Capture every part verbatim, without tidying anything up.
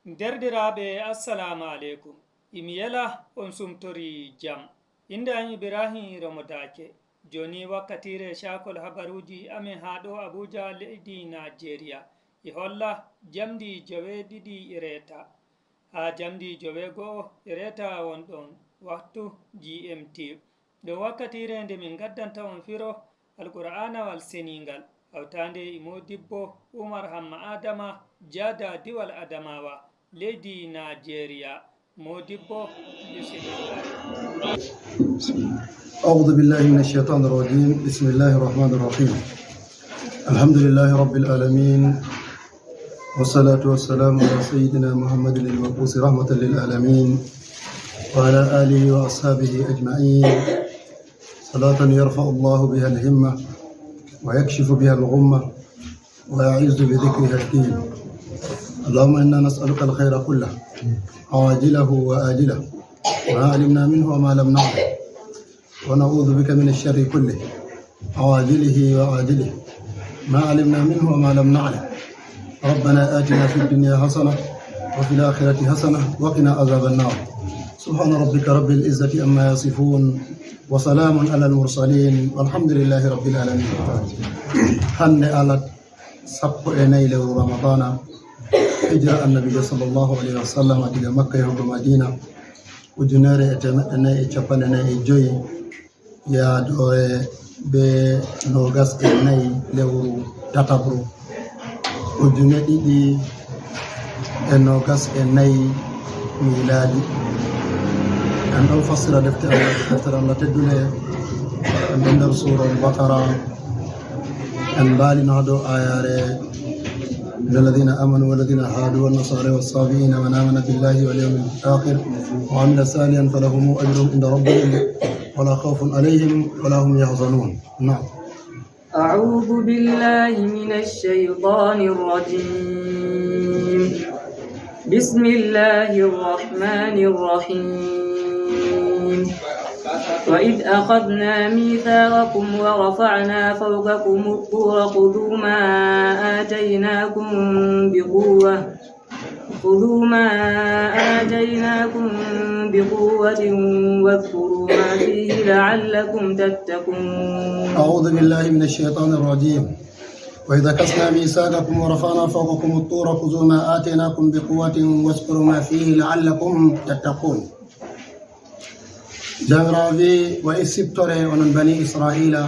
Derɗiraaɓe, assalaamu aleykum. Imi yela on sumtorii jam. Innde am Ibrahim Romo Daake. Jooni wakkatiire caakol habaruuji amen haa ɗo Abuja, leydi Naajeeriya. E holla jamdi joweeɗiɗi e reeta haa jamdi joweego'o e reeta won ɗon waktu G M T. Ɗo wakkatiire nde min ngaddanta on firo Alqur'aanawal Seniingal, hawtaande e moodibbo Umar Hamma Adama, Jaada Diwal Adamawa, leydi Naajeeriya. Moodibbo, bisimilla. أعوذ بالله من الشيطان الرجيم. بسم الله الرحمن الرحيم. الحمد لله رب العالمين. والصلاة والسلام على سيدنا محمد المبعوث رحمة للعالمين. وعلى آله وأصحابه أجمعين. صلاة يرفع الله بها الهمة ويكشف بها الغمة ويعز بذكرها الدين. اللهم إنا نسألك الخير كله عاجله وآجله ما علمنا منه وما لم نعلم ونعوذ بك من الشر كله عاجله وآجله ما علمنا منه وما لم نعلم. ربنا آتنا في الدنيا حسنة وفي الآخرة حسنة وقنا عذاب النار. سبحان ربك رب العزة عما يصفون وسلام على المرسلين والحمد لله رب العالمين. Hannde alat sappo e nayi lewru Ramadana, hijira Annabiijo sallallahu alayhi wa sallam diga Makka yahugo Madina, ujunere e teemeɗɗe nayi e cappanɗe nayi e joyi, yaadoore be noogas e nayi lewru tatabru, ujune ɗiɗi e noogas e nayi miilaadi. En ɗon fassira defte Allah, deftere Allah teddunde, en ɗon nder suura Al-Baqara. En mbaalino haa dow aayaare: إن الذين آمنوا والذين هادوا والنصارى والصابئين من آمن بالله واليوم الآخر وعمل صالحا فلهم أجرهم عند ربهم ولا خوف عليهم ولا هم يحزنون. نعم. أعوذ بالله من الشيطان الرجيم. بسم الله الرحمن الرحيم. وإذ أخذنا ميثاقكم ورفعنا فوقكم الطور خذوا ما آتيناكم بقوة خذوا ما آتيناكم بقوة واذكروا ما فيه لعلكم تتقون. أعوذ بالله من الشيطان الرجيم. وإذ أخذنا ميثاقكم ورفعنا فوقكم الطور خذوا ما آتيناكم بقوة واذكروا ما فيه لعلكم تتقون. Jawmiraawo wi'i, wa is siptore onon bani Isra'iila,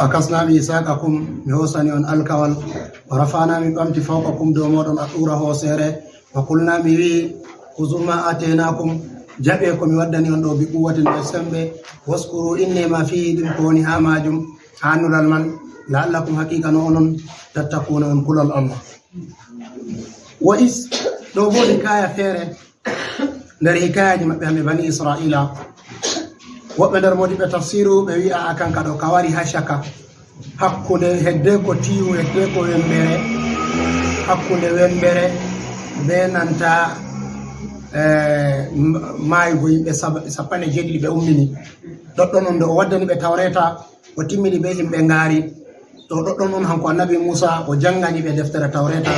akasna miisaqakum, mi hoosani on alkawal, wa rafa'na min ɓamti fawqakum dow mooɗon at-tuura hooseere, wa qulna mi wi'i, khuzu ma ataynakum, jaɓe ko mi waddani on ɗo bi quwwatin e sembe, waskuru inne ma fihi ɗum ko woni haa maajum, haa nulal man, la'allakum haqiqa no onon tattaquuna on kulol Allah. Wa is ɗo bo hikaya feere nder hikayaaji maɓɓe hamɓe bani Isra'iila. Woɓɓe nder moodiɓɓe tafsiru ɓe wi'a a kanka ɗo ka wari haa caka hakkunde hedde ko tiihu hedde ko wembere, hakkunde wembere be nanta eh, maayugo yimɓe sappanɗe jeeɗiɗi ɓe ummini. Ɗoɗɗon on nde o waddani ɓe tawreeta o timmini be yimɓe ngaari. To ɗoɗɗon on hanko annabi Muusa o janngani ɓe deftere tawreeta,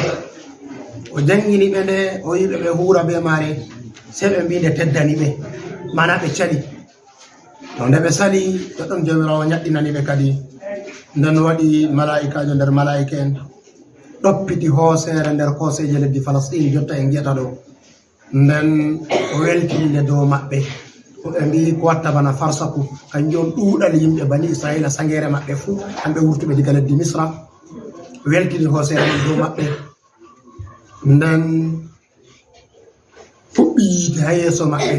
o janngini ɓe nde o wi'i ɓe ɓe huura be maare, sey ɓe mbi nde teddani ɓe, mana ɓe cali. To nde ɓe sali, ɗoɗɗon Jawmiraawo nyaɗɗinani ɓe kadi. Nden waɗi malaa'ikaajo nder malaa'ika'en ɗoppiti hooseere nder kooseeje leddi Falasɗin jotta en ngi'ata ɗo. Nden o weltini nde dow maɓɓe, ko ɓe mbi'i ko watta bana farsaku, kanjum on ɗuuɗal yimɓe bani Isra'iila, saŋgeere maɓɓe fuu, kamɓe wurtuɓe diga leddi Misra. Weltini hooseere man dow maɓɓe, nden huɓɓi yiite haa yeeso maɓɓe,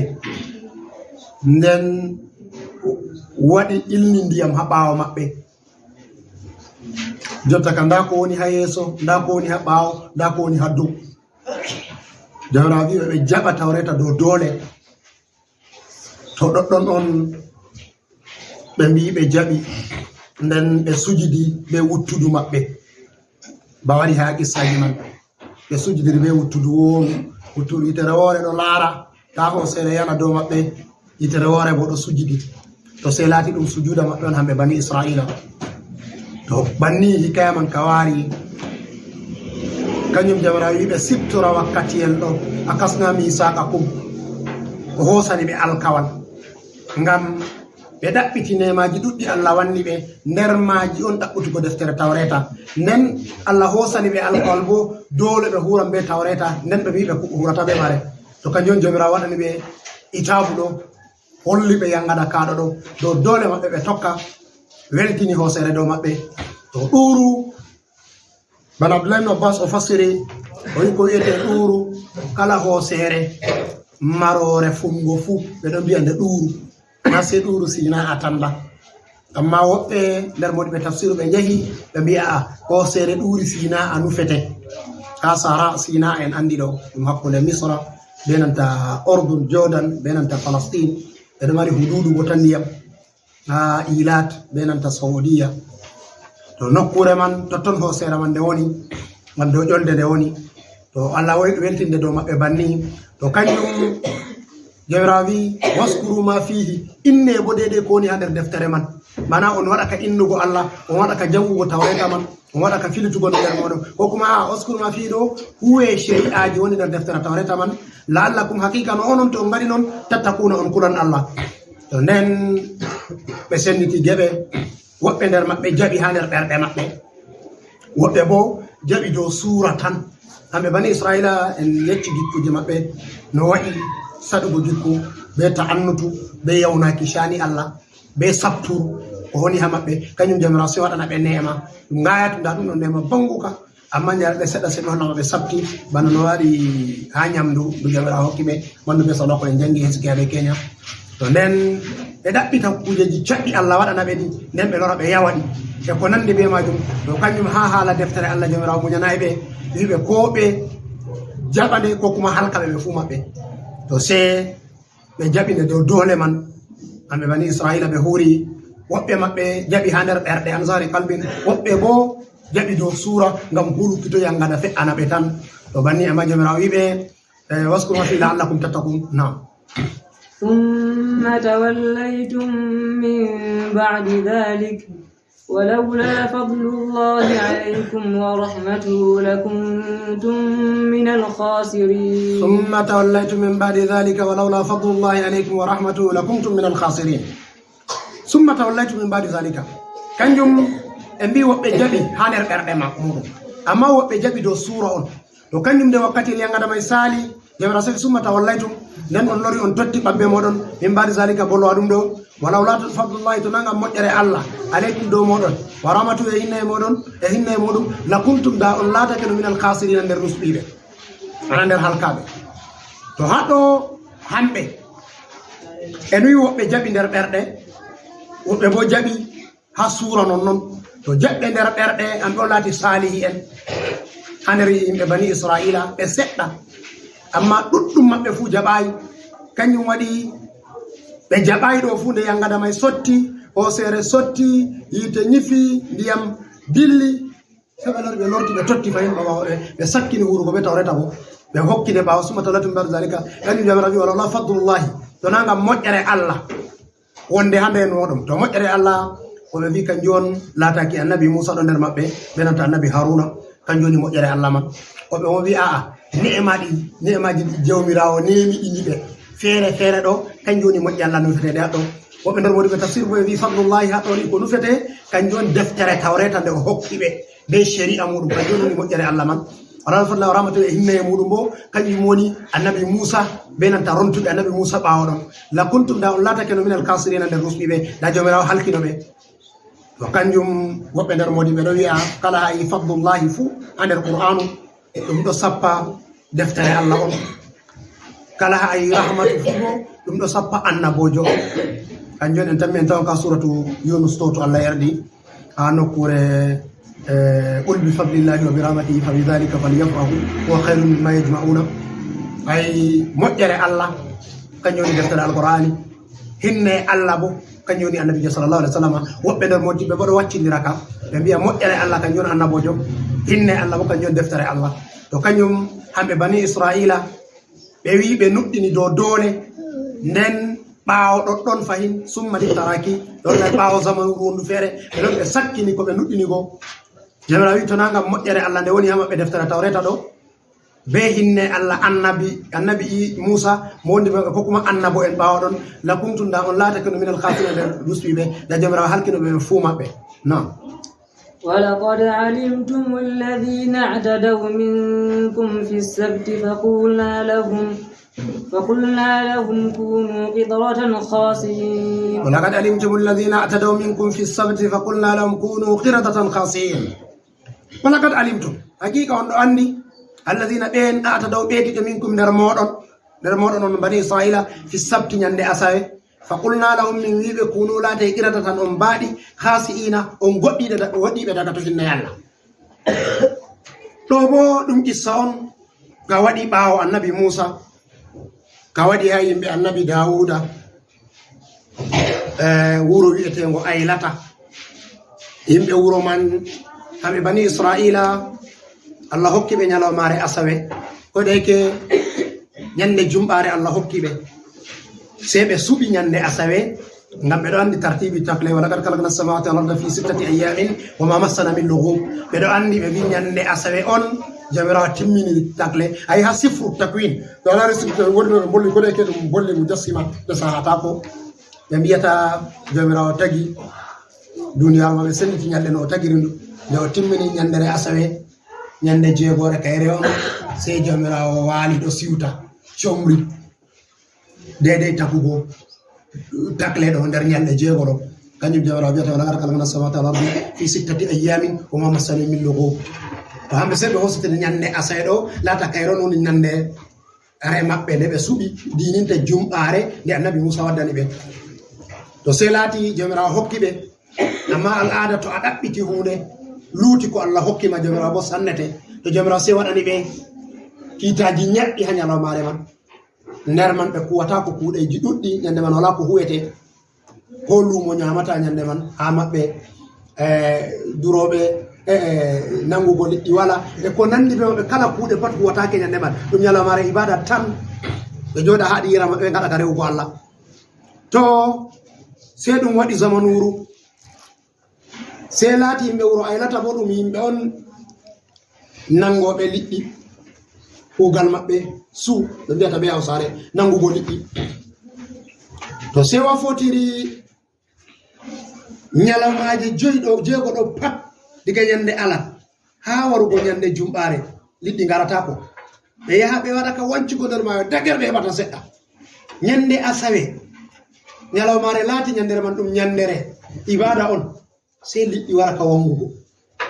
nden waɗi ilni ndiyam haa ɓaawo maɓɓe. Jotta ka, ndaa ko woni haa yeeso, ndaa ko woni haa ɓaawo, ndaa ko woni haa dow. Jawmiraawo wi'i ɓe ɓe jaɓa tawreeta dow doole. To ɗoɗɗon on ɓe mbi'i ɓe jaɓi, nden ɓe sujidi be wuttudu maɓɓe. Ba wari haa qissaaji man. Ɓe sujidiri be wuttudu woowu, wuttudu yitere woore ɗo laara, taa hooseere yana dow maɓɓe, yitere woore bo ɗo sujidi. To sey laati ɗum sujuuda maɓɓe on hamɓe bani Isra'iila. To banni hikaya man ka waari, Kañum Jawmiraawo wi'i ɓe siftora wakkatiyel ɗo, a kasna miisaaqa kum, o hoosani ɓe alkawal. Ngam ɓe ɗaɓɓiti neemaaji ɗuɗɗi Allah wanni ɓe, nder maaji on ɗaɓɓutugo deftere Tawreeta. Nden Allah hoosani ɓe alkawal boo, doole ɓe huuran bee Tawreeta, nden ɓe wi'i ɓe ku-, huurata bee maare. To kanjum on Jawmiraawo waɗani ɓe itaabu ɗo, holli ɓe yaŋgada kaaɗo ɗo, dow doole maɓɓe ɓe tokka, weltini hooseere dow maɓɓe. To ɗuuru, bana Abdullahi ibn Abbas o fassiri, o wi'i ko wi'ete ɗuuru, kala hooseere maroore fungo fuu, ɓe ɗon mbi'a nde ɗuuru. Na sey ɗuuru Sinaa tan ba. Amma woɓɓe nder moodiɓɓe tafsiru ɓe njehi, ɓe mbi'a, a, hooseere ɗuuri Sinaa nufete. Haa Sahara Sinaa en anndi ɗo, ɗum hakkunde Misra, be nanta Urdun, Jordan, be nanta Falastin. Ɓe ɗo mari huduudu wota ndiyam. Haa Ilat, be nanta Saudiya. To nokkuure man, totton hooseere man nde woni, ngam dow ƴolde nde woni. To Allah wel-, weltinde dow maɓɓe banni. To kanjum Jawmiraawo wi'i, "Waskuru ma fihi." Inne bo deydey ko woni haa nder deftere man. Maana on waɗa ka innugo Allah, on waɗa ka jaŋngugo Tawreeta man, on waɗa ka filitugo nder mooɗon. Ko kuma, a, "Waskuru ma fihi" ɗo, huwe shari'aaji woni nder deftere Tawreeta man. "La'allakum", haqiiqa no onon to on ngaɗi non, "tattaquna", on kulan Allah. To nden ɓe senditi geɓe, woɓɓe nder maɓɓe jaɓi haa nder ɓerɗe maɓɓe. Woɓɓe boo jaɓi dow suura tan. Kamɓe bani Isra'iila en yecci gikkuuje maɓɓe no wa'i saɗugo gikku bee ta'annutu, bee yawnaaki caani Allah, bee sabturu ko woni haa maɓɓe. Kanjum Jawmiraawo sey waɗana ɓe neema. Ɗum ngaayatu, ndaa ɗum ɗo neema bannguka. Ammaa njareɗe seɗɗa seɗɗa hono ɓe sabti, bana no waɗi haa nyamdu ndu Jawmiraawo hokki ɓe. Mandu be solo ko en janngi Hezekiya be Kenya. To nden ɓe ɗaɓɓita kuujeeji caɗɗi Allah waɗana ɓe ɗi, nden ɓe lora ɓe yawa ɗi. E ko nanndi be maajum, to kanjum haa haala deftere Allah Jawmiraawo munyanaay ɓe, wi'i ɓe koo ɓe jaɓa nde koo kuma halka ɓe ɓe fuu maɓɓe. To sey ɓe jaɓi nde dow doole man, kamɓe bani Isra'iila ɓe huuri, woɓɓe maɓɓe jaɓi haa nder ɓerɗe, an zahri qalbin, woɓɓe boo jaɓi dow suura ngam huluki to yaŋgada fe'ana ɓe tan. To banni, ammaa Jawmiraawo wi'i ɓe, eh, "Waskuru ma fihi la'allakum tattaqun." Naam. ثم توليتم من بعد ذلك ولولا فضل الله عليكم ورحمته لكنتم من الخاسرين. ثم توليتم من بعد ذلك ولولا فضل الله عليكم ورحمته لكنتم من الخاسرين. ثم توليتم من بعد ذلك. Kanjum en mbi'i woɓɓe jaɓi haa nder ɓerɗe ma-, muɗum. Ammaa woɓɓe jaɓi dow suura on. To kanjum nde wakkati yaŋgada may saali, Jawmiraawo seki, "Summa tawallaytum", nden on lori on totti ɓabbe mooɗon, "min ba'di zalika", bolo ɗum ɗo, "walaw laa fadlullahi", to naa ngam moƴƴere Allah, "alaykum", dow mooɗon, "wa rahmatuhu", e hinne e mooɗon, e hinne e muuɗum, "lakuntum", da on laatake no "minal khasirina", nder rusɓiiɓe, ana nder halkaaɓe. To haɗo hamɓe, en wi woɓɓe jaɓi nder ɓerɗe, woɓɓe boo jaɓi haa suura non non. To jaɓɓe nder ɓerɗe, an ɗo laati saalihi en haa nder yimɓe bani Isra'iila, ɓe seɗɗa. Ammaa ɗuɗɗum maɓɓe fuu jaɓaay. Kanjum waɗi ɓe jaɓaay ɗo fuu nde yaŋgada may sotti, hooseere sotti, yiite nyifi, ndiyam dilli. Sey ɓe lori, ɓe lorti, ɓe totti fahin ɓaawo ɓe, ɓe sakkini huurugo bee tawreeta bo. Ɓe hokki nde ɓaawo, "Summa tawallaytum min ba'di zalika." Kanjum Jawmiraawo wi'i, "Walaw laa fadlullahi", to naa ngam moƴƴere Allah wonde haa nder mooɗon. To moƴƴere Allah, ko ɓe mbi'i kanjum on laataaki annabi Muusa ɗo nder maɓɓe, bee nanta annabi Haruna, kanjum woni moƴƴere Allah man. Ko ɓe mbi'i, a'a, ni'ima ɗi, ni'imaaji ɗi Jawmiraawo neemi ɗi yimɓe feere feere ɗo, kanjum woni moƴƴere Allah nufeteende haa ɗo. Woɓɓe nder moodiɓɓe tafsir bo ɓe mbi'i fadlullahi haa ɗo ni ko nufete, kanjum woni deftere tawreeta nde o hokki ɓe, bee shari'a muuɗum, kanjum woni moƴƴere Allah man. Wala fadla wa rahmatu e hinne e muuɗum bo, kanjum woni annabi Muusa, bee nanta rontuɓe annabi Muusa ɓaawo ɗon. "Lakuntum", da on laatake no "minal khasirina", nder rusɓiiɓe, da Jawmiraawo halkino ɓe. To kanjum woɓɓe nder moodiɓɓe ɗo wi'a, kala a yi fadlullahi fuu haa nder Qur'aanu, ɗum ɗo sappa deftere Allah on. Kala a yi rahmatu fuu bo, ɗum ɗo sappa annaboojo on. Kanjum en tammi en tawan ka suuratu Yunus to, to Allah yardi. Haa nokkuure, eh, "Qul bi fadlillahi wa bi rahmatihi fa bi dhalika falyafrahu huwa khayrun mimma yajma'una." Ay, moƴƴere Allah, kanjum woni deftere Alqur'aani. Hinne Allah bo, kanjum woni Annabiijo sallallahu alaihi wasallam. Woɓɓe nder moodiɓɓe bo ɗo waccindira ka. Ɓe mbi'a moƴƴere Allah kanjum woni annaboojo. Hinne Allah bo kanjum woni deftere Allah. To kanjum hamɓe Bani Isra'iila, ɓe wi'i ɓe nuɗɗini dow doole, nden ɓaawo ɗoɗɗon fahin, summa littaraki, ɗon lay ɓaawo zamanu wondu feere, ɓe ɗon ɓe sakkini ko ɓe nuɗɗini go. Jawmiraawo wi'i, to naa ngam moƴƴere Allah nde woni haa maɓɓe, deftere Tawreeta ɗo, bee inne Allah, annabi, annabi I-, Muusa, mo wondi maɓɓe, ko kuma annabo en ɓaawo ɗon, la kuntum, da on laatake no minal kaafirina nder rusɓiiɓe, da Jawmiraawo halkino ɓe, ɓe fuu maɓɓe. Naam. ولقد علمتم الذين اعتدوا منكم في السبت فقلنا لهم فقلنا لهم كونوا قردة خاسئين. ولقد علمتم الذين اعتدوا منكم في السبت فقلنا لهم كونوا قردة خاسئين. ولقد علمتم, haqiiqa on ɗo anndi, الذين, ɓeen, اعتدوا, ɓeydiiɓe, منكم, nder mooɗon, nder mooɗon on Bani Israa'iila, في السبت, ñande asawe. فقلنا لهم, min wi'i ɓe, كونوا, laatee, قردة, on mbaaɗi, خاسئين, on goɗɗiiɓe da-, goɗɗiiɓe daga to inne Allah. Ɗo boo ɗum qissa on ka waɗi ɓaawo annabi Muusa, ka waɗi haa yimɓe annabi Daawuda, eh, wuro wi'eteengo Aylata. Yimɓe wuro man, hamɓe Bani Israa'iila, Allah hokki ɓe ñalawmaare asawe, ko da yake ñande jumɓaare Allah hokki ɓe. Sey ɓe suɓi ñande asawe, ngam ɓe ɗo anndi tartiibi takle, ولقد خلقنا السماوات والأرض في ستة أيام وما مسنا من لغوب. Ɓe ɗo anndi, ɓe mbi ñande asawe on, Jawmiraawo timmini takle. Ay, haa sifru takwin, to a laari sifru takwin, woodi no ɓe mbolli, ko da yake ɗum mbolli mujassima, ɓe sahataako. Ɓe mbiyata Jawmiraawo tagi duniyaaru, ma ɓe senditi ñalɗe no o tagiri ndu. Nde o timmini ñandere asawe, ñande jeegoore kayre on, sey Jawmiraawo waali ɗo siwta, comri. Deydey tagugo takle ɗo nder ñalɗe jeego ɗo. Kanjum Jawmiraawo wiyata, ولقد خلقنا السماوات والأرض في ستة أيام وما مسنا من لغوب. To hamɓe sey ɓe hoositiri ñande asawe ɗo, laata kayre on woni ñande are maɓɓe nde ɓe suɓi, diininte jumɓaare nde annabi Muusa waddani ɓe. To sey laati Jawmiraawo hokki ɓe, amma al'aada to a ɗaɓɓiti huunde, luuti ko Allah hokki ma, Jawmiraawo boo sannete. To Jawmiraawo sey waɗani ɓe kiitaaji nyaɗɗi haa ñalawmaare man. Nder man ɓe kuwataako kuuɗeeji ɗuɗɗi, ñande man walaa ko huwete. Ko luumo nyaamata ñande man, haa maɓɓe, eh, durooɓe, eh, eh, nanngugo liɗɗi walaa. E ko nanndi bee maɓɓe, kala kuuɗe pat huwataake ñande man. Ɗum ñalawmaare ibaada tan. Ɓe jooɗa haa ɗi yira maɓɓe, ɓe ngaɗa ka re'ugo Allah. To sey ɗum waɗi zamanuuru. Sey laati yimɓe wuro Aylata boo ɗum yimɓe on nanngooɓe liɗɗi. Kuugal maɓɓe su, ɓe mbiyata bee Hawsaare, nanngugo liɗɗi. To sey o fotiri ñalawmaaje joy ɗo, jeego ɗo pat, diga ñande alat haa warugo ñande jumɓaare, liɗɗi ngarataako. Ɓe yaha ɓe waɗa ka wancugo nder maayo, dager ɓe heɓata seɗɗa. Ñande asawe, ñalawmaare laati, ñandere man ɗum ñandere ibaada on. Sey liɗɗi wara ka wanngugo.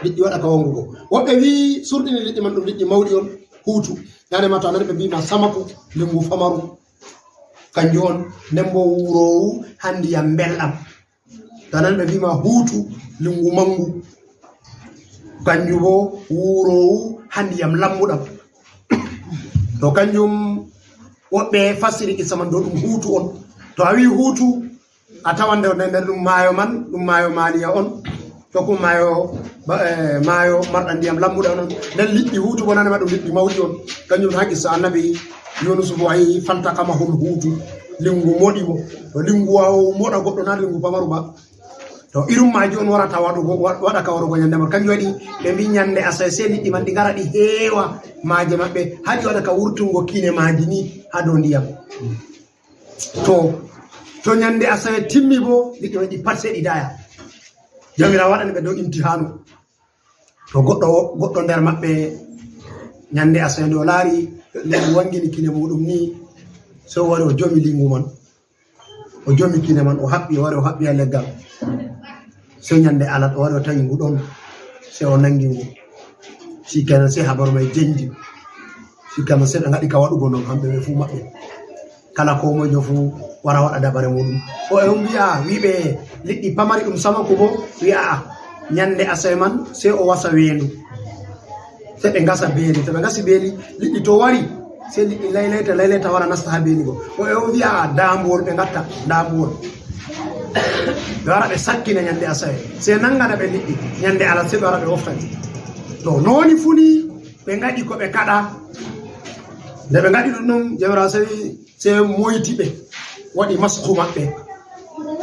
Liɗɗi waɗa ka wanngugo. Woɓɓe wi'i surɗini liɗɗi man, ɗum liɗɗi mawɗi on, huutu. Ñande ma to a nani ɓe mbi'i ma samaku, linngu famaru. Kanjum on, nden boo wuuroowu haa ndiyam mbelɗam. To a nani ɓe mbi'i ma huutu, linngu manngu. Kanjum boo wuuroowu haa ndiyam lammuɗam. To kanjum woɓɓe fassiri kissa man dow ɗum huutu on. To a wi'i huutu, a tawan nder, nder, nder ɗum maayo man, ɗum maayo Maaliya on. To ko maayo, ba-, eh, maayo marɗa ndiyam lammuɗam on. Nden liɗɗi huutu bo nane ma ɗum liɗɗi mawɗi on. Kanjum haa kissa annabi Yunus bo a yi'i, فالتقمه الحوت, linngu moɗi mo. To linngu waawo moɗa goɗɗo, na linngu pamaru ba. To irum maaji on warata waɗugo, wa-, waɗa ka warugo ñande man. Kanjum waɗi ɓe mbi ñande asawe sey liɗɗi man ɗi ngara ɗi heewa maaje maɓɓe. Haa ɗi waɗa ka wurtungo kine maaji ni haa dow ndiyam. To, to ñande asawe timmi bo, liɗɗi maɓɓe ɗi pat sey ɗi daya. Jawmiraawo waɗani ɓe dow imtihaanu. To goɗɗo, goɗɗo nder maɓɓe ñande asawe nde o laari, nde ɗum wangini kine muuɗum ni, sey o wari o jomi linngu man. O jomi kine man, o haɓɓi, o wari o haɓɓi haa leggal. Sey ñande alat o wari o tawi ngu ɗon, sey o nangi ngu. Sikenan sey habaru may jeñdi. Sikenan sey ɓe ngaɗi ka waɗugo non, hamɓe ɓe fuu maɓɓe. Kala koo moyjo fuu wara waɗa dabare muuɗum. O e on wi'a, wi'ɓe liɗɗi pamari ɗum samaku bo, wi'a a'a. Ñande asawe man, sey o wasa weendu. Sey ɓe ngasa beeli. To ɓe ngasi beeli, liɗɗi to wari, sey liɗɗi laylayta, laylayta wara nasta haa beeli go. O e on wi'a a'a, daambuwol ɓe ngatta, daambuwol. Ɓe wara ɓe sakkina ñande asawe. Sey nangana ɓe liɗɗi. Ñande alat sey ɓe wara ɓe wofta ɗi. To, no woni fuu ni, ɓe ngaɗi ko ɓe kaɗa. Nde ɓe ngaɗi ɗum ɗum, Jawmiraawo sey, sey moyti ɓe, waɗi masku maɓɓe.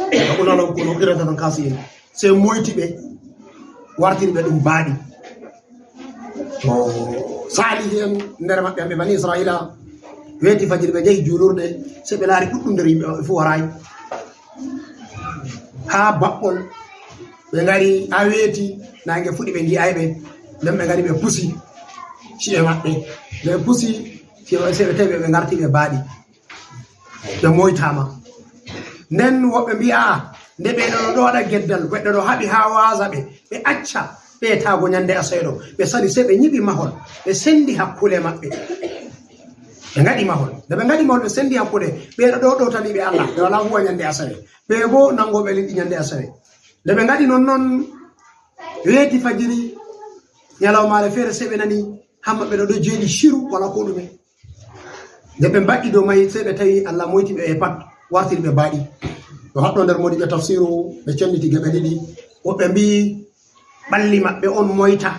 فقلنا لهم كونوا قردة خاسئين. Sey moyti ɓe, wartiri ɓe ɗum baaɗi. Ko saali heen nder maɓɓe, hamɓe Bani Israa'iila, weeti fajiri, ɓe njehi juulurde, sey ɓe laari ɗuɗɗum nder yimɓe maɓɓe fuu waraay. Haa baɓɓol, ɓe ngari haa weeti, naange fuɗi, ɓe ngi'aay ɓe. Nden ɓe ngari, ɓe pusi ci'e maɓɓe. Nde ɓe pusi ci'e maɓɓe, sey ɓe tawi ɓe, ɓe ngarti ɓe baaɗi. Ɓe moytaama. Nden woɓɓe mbi'a, "Aa, nde ɓee ɗoo ɗo waɗa geddal, ɓe ɗo haɓi haa waaza ɓe, ɓe acca ɓe taago nyannde asawe ɗo." Ɓe sali, sey ɓe nyiɓi mahol, ɓe senndi hakkunde maɓɓe. Ɓe ngaɗi mahol. Nde ɓe ngaɗi mahol, ɓe senndi hakkunde, ɓee ɗoo ɗo ɗowtani ɓe Allah, ɓe walaa huwa nyannde asawe. Ɓee boo nanngooɓe liɗɗi nyannde asawe. Nde ɓe ngaɗi non non, weeti fajiri, nyalawmaare feere, sey ɓe nani hamma ɓe ɗo, ɗo jeeɗi ciru, walaa koo ɗume. Nde ɓe mbaɗi dow may, sey ɓe tawi Allah moyti ɓe e pat, wartiri ɓe baaɗi. To haɗɗo nder moɗi ɓe tafsiru, ɓe cenditi geɓe ɗiɗi. Woɓɓe mbi'i ɓalli maɓɓe on moyta,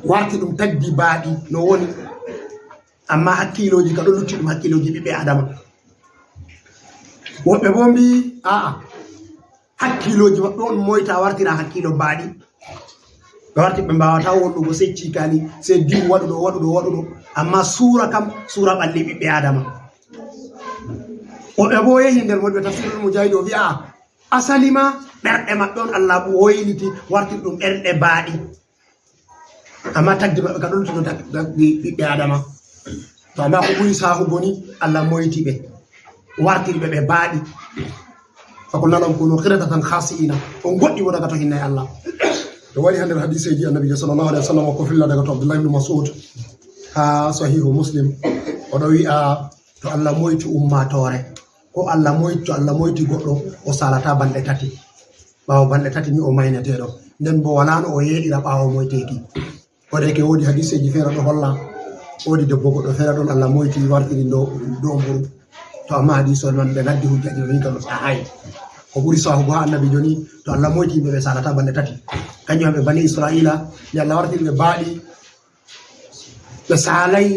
warti ɗum tagdi baaɗi no woni. Amma hakkiilooji ka ɗon lutti ɗum hakkiilooji ɓiɓɓe Aadama. Woɓɓe boo mbi'i, "Aa, hakkiilooji maɓɓe on moyta, wartira hakkiilo baaɗi." Ɓe warti ɓe mbaawataa wollugo, sey ciikaali, sey diwu waɗuɗo, waɗuɗo, waɗuɗo. Amma suura kam, suura ɓalli ɓiɓɓe Aadama. Woɓɓe boo yehi nder moɗi ɓe tafsirul Mujaahidu, o wi'a, "Aa, asali ma, ɓerɗe maɓɓe on Allah wayliti, wartiri ɗum ɓerɗe baaɗi." Amma tagdi maɓɓe ka ɗon lutti no tag-, tagdi ɓiɓɓe Aadama. To amma ko ɓuri saahugo ni, Allah moyti ɓe, wartiri ɓe ɓe baaɗi. Fa qulna lahum kunu qiradatan khasi'ina. On goɗɗi mo daga to hinnay Allah. To wari haa nder hadiseeji Annabiijo sallallahu alaihi wasallam, ko filla daga to Abdullah ibn Mas'ud haa Sahihu Muslim. O ɗo wi'a, to Allah moytu ummaatoore, ko Allah moytu, to Allah moytu goɗɗo, o salata balɗe tati. Ɓaawo balɗe tati ni o mayneteeɗo. Nden bo walaa no o yeeɗira ɓaawo moyteeki. Kodeeke woodi hadiseeji feere ɗo holla, woodi debbo goɗɗo feere ɗon Allah moyti wartiri ndo, ndo mburu. To amma hadise on man ɓe ngaddi hujjaji, ɓe wi'i ka ɗo sahaay. Ko ɓuri sahugo haa Annabiijo ni, to Allah moyti yimɓe ɓe salata balɗe tati. Kanjum hamɓe Bani Isra'iila, nde Allah wartiri ɓe baaɗi, ɓe saalay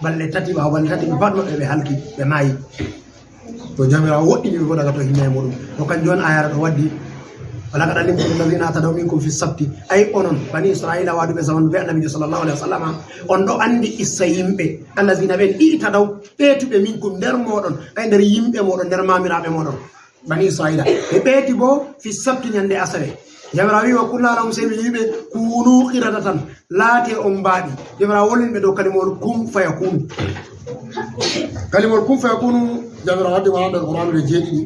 balɗe tati, ɓaawo balɗe tati ɓe pat maɓɓe ɓe halki, ɓe maayi. To Jawmiraawo woɗɗini ɓe bo daga to hinne muɗum. To kanjum on ayara ɗo waddi, "Walaqad alimtum alladhina i'tadaw minkum fi sabti." Ay onon, Bani Isra'iila waɗuɓe zamanu be Annabiijo sallallahu alaihi wasallama, on ɗo andi issa yimɓe, "alladhina," ɓen, "i'tadaw," ɓeetuɓe, "minkum," nder mooɗon, ay nder yimɓe mooɗon, nder maamiraaɓe mooɗon. Bani Isra'iila, ɓe ɓeeti bo fi sabti, nyande asawe. Jawmiraawo wi'i, "Wa qulna lahum," sey mi wi'i ɓe, "Kunu qiradatan," laate on baaɗi. Jawmiraawo wolwini ɓe dow kalimawol kun fayakunu. Kalimawol kun fayakunu, Jawmiraawo waddi wona nder Qur'aanu nde jeeɗiɗi.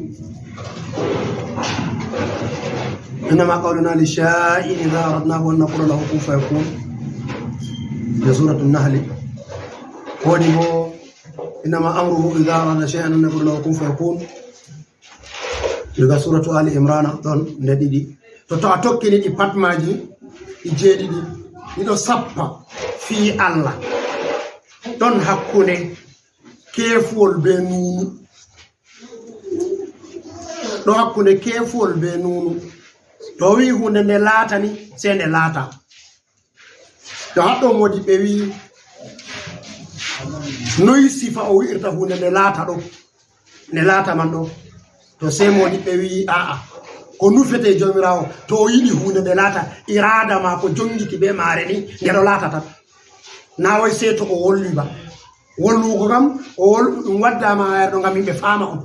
"Innama qawluna li shay'in idha aradnahu an naqula lahu kun fayakun." Nde Suuratu Nahli. Woni bo, "Innama amruhu idha arada shay'an an yaqula lahu kun fayakun." Daga Suuratu Ali Imrana ɗon nde ɗiɗi. To, to a tokkini ɗi pat maaji, ɗi jeeɗiɗi, ɗi ɗo sappa fii Allah. Ɗon hakkunde keefuwol be nuunu. Ɗo hakkunde keefuwol be nuunu. To o wi'i huunde nde laatani, sey nde laata. To haɗɗo moodi ɓe wi'i, noy sifa o wi'irta huunde nde laata ɗo? Nde laata man ɗo. To sey moodi ɓe wi'i, a'a. Ko nufete Jawmiraawo, to o yiɗi huunde nde laata, iraada maako jongiti be maare ni, nde ɗo laata tan. Naa wai sey to o wolwi ba. Wolwugo kam, o wol-, ɗum waddaama ayre ɗo ngam yimɓe faama on.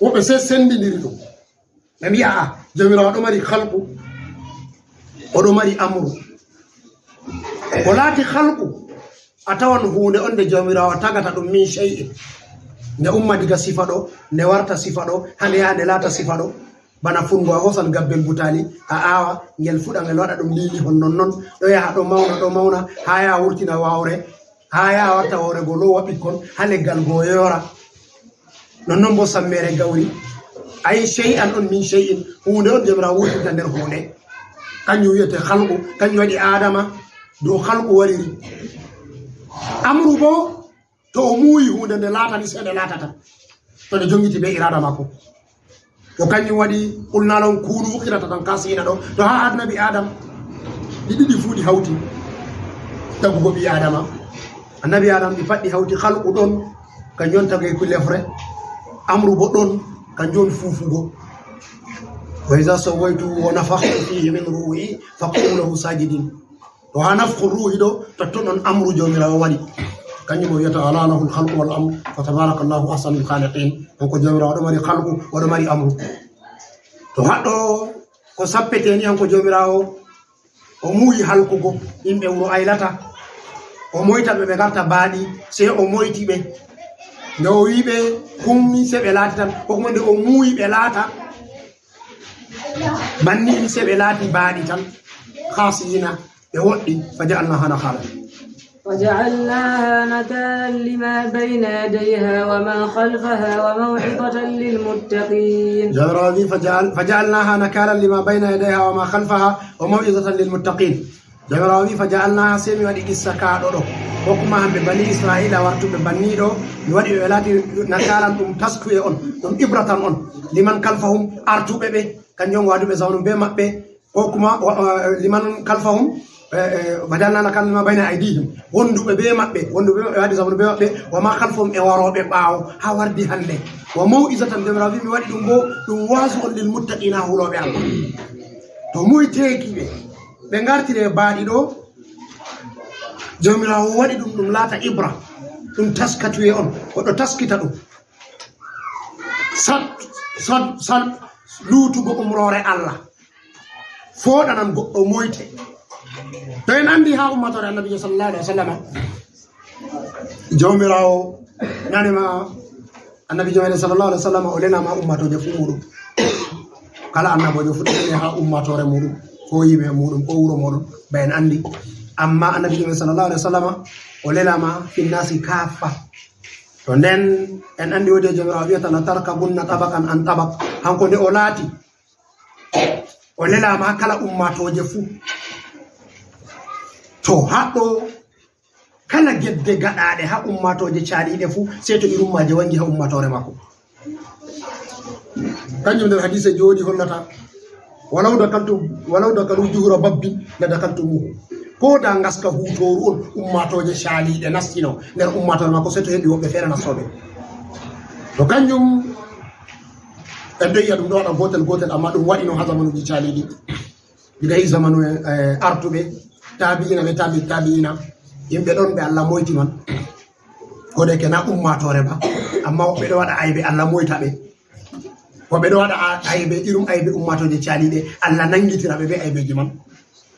Woɓɓe sey sendindiri ɗum. Ɓe mbi'a, a, Jawmiraawo ɗo mari khalqu, o ɗo mari amru. Ko laati khalqu, a tawan huunde on nde Jawmiraawo tagata ɗum min shay'in. Nde umma diga sifa ɗo, nde warta sifa ɗo, haa nde yaha nde laata sifa ɗo. Bana fungo, a hoosan gabbel butaali, a aawa, ngel fuɗa, ngel waɗa ɗum liili hon non non. Ɗo yaha, ɗo mawna, ɗo mawna, haa yaha wurtina waawre, haa yaha warta hoore go loowa ɓikkon, haa leggal go yoora. Non non bo sammeere gawri. Ay, shay'an on min shay'in, huunde on Jawmiraawo wurtinta nder huunde. Kanjum wi'ete khalqu, kanjum waɗi Aadama, dow khalqu wariri. Amru bo, to o muuyi huunde nde laatani, sey nde laatata. To nde jongiti be iraada maako. To kanjum waɗi, qulna lahum kunu qiradatan khasi'ina ɗo. To haa Annabi Adam, ɗi ɗiɗi fuu ɗi hawti. Tagugo ɓii Adama. Annabi Adam ɗi pat ɗi hawti, khalqu ɗon, kanjum on tageyku lefre. Amru bo ɗon, kanjum on fuufugo. "Wa iza sawwaytuhu wa nafakhtu fihi min ruhi faq'u lahu sajidin." To haa nafku ruuhi ɗo, totton on amru Joomiraawo waɗi. Kanjum o wiyata, "Alaa lahul khalqu wal amru, fa tabarakallahu ahsanul khaliqin." On ko Joomiraawo ɗo mari khalqu, o ɗo mari amru. To haɗɗo ko sappete ni, on ko Joomiraawo, o muuyi halkugo yimɓe wuro Aylata. O moyta ɓe, ɓe ngarta baaɗi, sey o moyti ɓe. Nde o wi'i ɓe, "Kun ni sey ɓe laati tan," ko kuma nde o muuyi ɓe laata banni ni, sey ɓe laati baaɗi tan, khasiyina, ɓe woɗɗi, fa ja'alnaha nakhalan. فجعلناها نكالا لما بين يديها وما خلفها وموعظة للمتقين. Jawmiraawo wi'i, "Fa ja'al-, fa ja'alnaha nakalan lima bayna yadayha wa ma khalfaha wa maw'izatan lil muttaqin." Jawmiraawo wi'i, "Fa ja'alnaha," sey mi waɗi qissa ka ɗo ɗo. Ko kuma hamɓe bani Isra'iila wartuɓe banni ɗo, mi waɗi ɓe laati nakalan, ɗum taskuye on, ɗum ibratan on. Liman khalfahum, artuɓe ɓe, kanjum waɗuɓe zamanu be maɓɓe, ko kuma, wa-, wa-, liman khalfahum, eh, eh, badalna nakal ma bayna aydihim, wonduɓe be maɓɓe, wonduɓe be maɓɓe, waɗi zamanu be maɓɓe, wa ma khalfahum, e warooɓe ɓaawo, haa wardi hannde. Wa maw'izatan, Jawmiraawo wi, mi waɗi ɗum bo, ɗum waazu on lil muttaqina, hulooɓe Allah. To moyteeki ɓe, ɓe ngartire baaɗi ɗo, Jawmiraawo waɗi ɗum, ɗum laata ibra, ɗum taskatuye on, goɗɗo taskita ɗum. Sal, sal, sal, luutugo umroore Allah. Fooɗanan goɗɗo moyte. To en anndi haa ummaatoore Annabiijo sallallahu alaihi wasallam, Jawmiraawo nani ma, Annabiijo men sallallahu alaihi wasallam, o lelama ummaatooje fuu muuɗum. Kala annaboojo fuu ɗo leli haa ummaatoore muuɗum, ko yimɓe muuɗum, ko wuro muuɗum, ba en anndi. Amma Annabiijo men sallallahu alaihi wasallam, o lelama finnasi kaffa. To nden, en anndi woodi e Jawmiraawo wiyata, "La tarkabunna tabaqan an tabaq." Hanko nde o laati, o lelaama kala ummaatooje fuu. To haɗɗo kala gedde gaɗaaɗe haa ummaatooje caaliiɗe fuu, sey to irummaaje wanngi haa ummaatoore maako. Kanjum nder hadiise jooɗi hollata, "Walaw dakaltu, walaw dakalu juhra babbin la dakaltumuhu." Ko da ngaska huutooru on, ummaatooje caaliiɗe nastino nder ummaatoore maako, sey to heɓi woɓɓe feere nastooɓe. To kanjum, en ɗo yi'a ɗum ɗo waɗa gootel gootel, amma ɗum waɗino haa zamanuuji caaliiɗi. Diga e zamanu, eh, artuɓe, taabi'ina ɓe taabi taabi'ina, yimɓe ɗon ɓe Allah moyti man. Ko de ke na ummaatoore ba, amma woɓɓe ɗo waɗa aybe, Allah moyta ɓe. Woɓɓe ɗo waɗa a-, aybe, irum aybe ummaatooje caaliiɗe, Allah nanngitira ɓe be aybeeji man.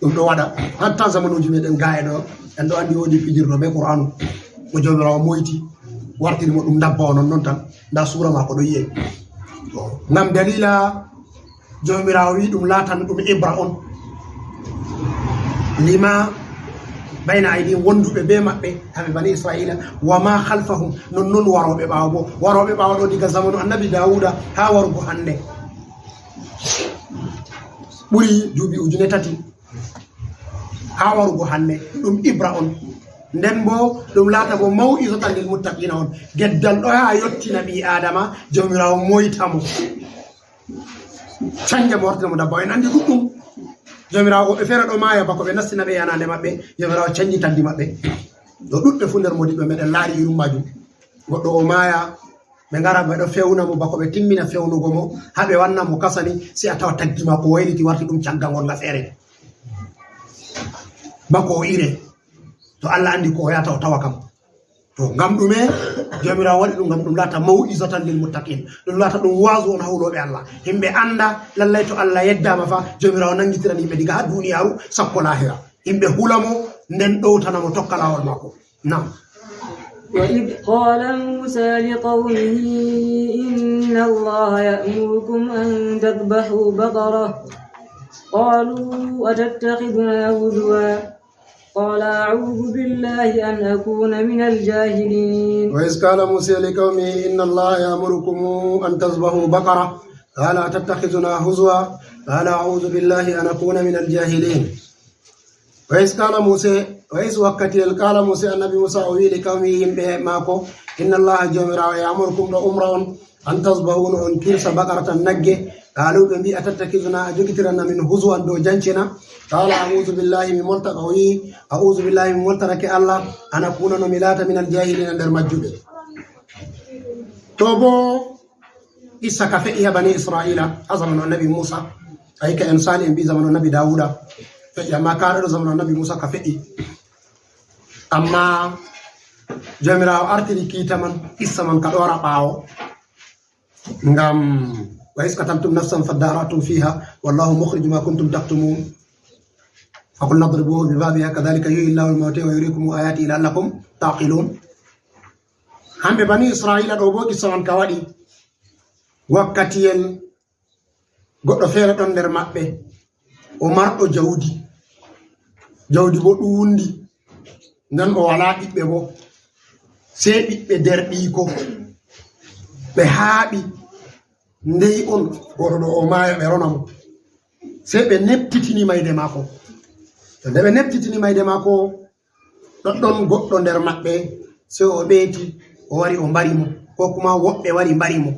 Ɗum ɗo waɗa hatta zamanuuji meɗen ga e ɗo, en ɗo anndi woodi fijirɗo be Qur'aanu, mo Jawmiraawo moyti, wartiri mo ɗum ndabbawa non non tan. Nda suura maako ɗo yi'e. To, ngam daliila Jawmiraawo wi'i ɗum laatan ɗum ibra on. Lima bayna aydihim, wonduɓe be maɓɓe, hamɓe bani Isra'iila, wa ma khalfahum, non non warooɓe ɓaawo bo. Warooɓe ɓaawo ɗo diga zamanu Annabi Daawuda haa warugo hannde. Ɓuri duuɓi ujune tati haa warugo hannde, ɗum ibra on. Nden bo ɗum laata bo maw'izatan lil muttaqiina on. Geddal ɗo haa yottina ɓii Aadama, Jawmiraawo moyta mo. Canja mo, wartina mo dabba. En anndi ɗuɗɗum. Jawmiraawo, woɓɓe feere ɗo maaya bako ɓe nastina ɓe yanaande maɓɓe. Jawmiraawo canji tagdi maɓɓe. Ɗo ɗuɗɓe fuu nder moodiɓɓe meɗen laari irum maajum. Goɗɗo o maaya, ɓe ngara ɓe ɗo fewna mo bako ɓe timmina fewnugo mo, haa ɓe wanna mo kasani, sey a tawa tagdi maako wayliti warti ɗum caggal ngonga feere. Bako o ire. To Allah anndi ko o yahata o tawa kam. To, ngam ɗume? Jawmiraawo waɗi ɗum ngam ɗum laata maw'izatan lil muttaqiin. Ɗum laata ɗum waazu on haa hulooɓe Allah. Yimɓe annda lallay to Allah yeddaama fa, Jawmiraawo nanngitirani yimɓe diga haa duuniyaaru sakko laahira. Yimɓe hula mo, nden ɗowtana mo tokka laawol maako. Naam. وإذ قال موسى لقومه إن الله يأمركم أن تذبحوا بقرة. قالوا أتتخذنا هزوا. قال أعوذ بالله أن أكون من الجاهلين. وإذ قال موسى لقومه إن الله يأمركم أن تذبحوا بقرة. قال أتتخذنا هزوا. قال أعوذ بالله أن أكون من الجاهلين. Wa is qala Musa, wa is wakkati el qala Musa, Annabi Musa o wi'i li qawmi, yimɓe maako, inna Allaha, Jawmiraawo, ya'murukum, ɗo umra on, an tasbahu, no on kirsa, baqaratan, nagge. Qalu, ɓe mbi'i, atattakizuna, a jogitiran amin, huzuwan, dow jancina. Qala, a'udhu billahi, mi molta, o wi'i, a'udhu billahi, mi moltanake Allah, an akuna, no mi laata, minal jahilina, nder majjuɓe. To bo, Qissa ka fe'i ha Bani Isra'ila, ha zamanu Annabi Musa. Ayi ka en sali en mbi zamanu Annabi Dawuda. Feƴƴi, amma kaare ɗo zamanu Annabi Muusa ka feƴƴi. Amma Joomiraawo artiri kiita man, qissa man ka ɗoora ɓaawo. Ngam, "Wa iz qataltum nafsan fadara'tum fiha wallahu mukhrijum ma kuntum taktumun. Fa qulna idribuhu bi babiha kadhalika yuhyi Allahu al-mawta wa yuriikum ayatihi la'allakum ta'qilun." Hamɓe Bani Isra'iila ɗo bo qissa man ka waɗi. Wakkati en goɗɗo feere ɗon nder maɓɓe, o marɗo jawdi, jawdi bo ɗuundi, nden o walaa ɓiɓɓe bo, sey ɓiɓɓe derɗiiko, ɓe haaɓi, ndey on, gooto ɗo o maaya, ɓe rona mo. Sey ɓe neftitini mayde maako. To nde ɓe neftitini mayde maako, ɗoɗɗon goɗɗo nder maɓɓe, sey o ɓeyti, o wari o mbari mo, ko kuma woɓɓe wari mbari mo.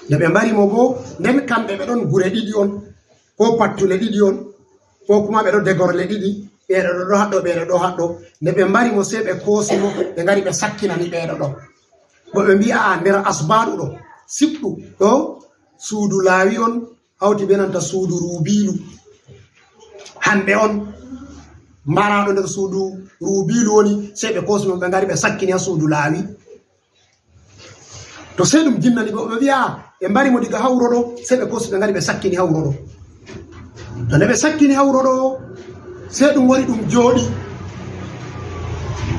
Nde ɓe mbari mo boo, nden kamɓe ɓe ɗon gure ɗiɗi on, ko pattule ɗiɗi on, ko kuma ɓe ɗo degorle ɗiɗi, ɓeeɗo ɗo, ɗo haɗɗo, ɓeeɗo ɗo haɗɗo. Nde ɓe mbari mo, sey ɓe koosi mo, ɓe ngari ɓe sakkinani ɓeeɗo ɗo. Bo ɓe mbi'a, "Aa, nder asbaaɗu ɗo, siɓɗu ɗo, suudu Laawi on hawti bee nanta suudu Rubiilu." Hamɓe on mbaraaɗo nder suudu Rubiilu woni, sey ɓe koosi mo, ɓe ngari ɓe sakkini haa suudu Laawi. To sey ɗum jinnani ɓe, ɓe mbi'a, "Ɓe mbari mo diga haa wuro ɗo," sey ɓe koosi ɓe ngari ɓe sakkini haa wuro ɗo. To nde ɓe sakkini haa wuro ɗo, sey ɗum wari ɗum jooɗi.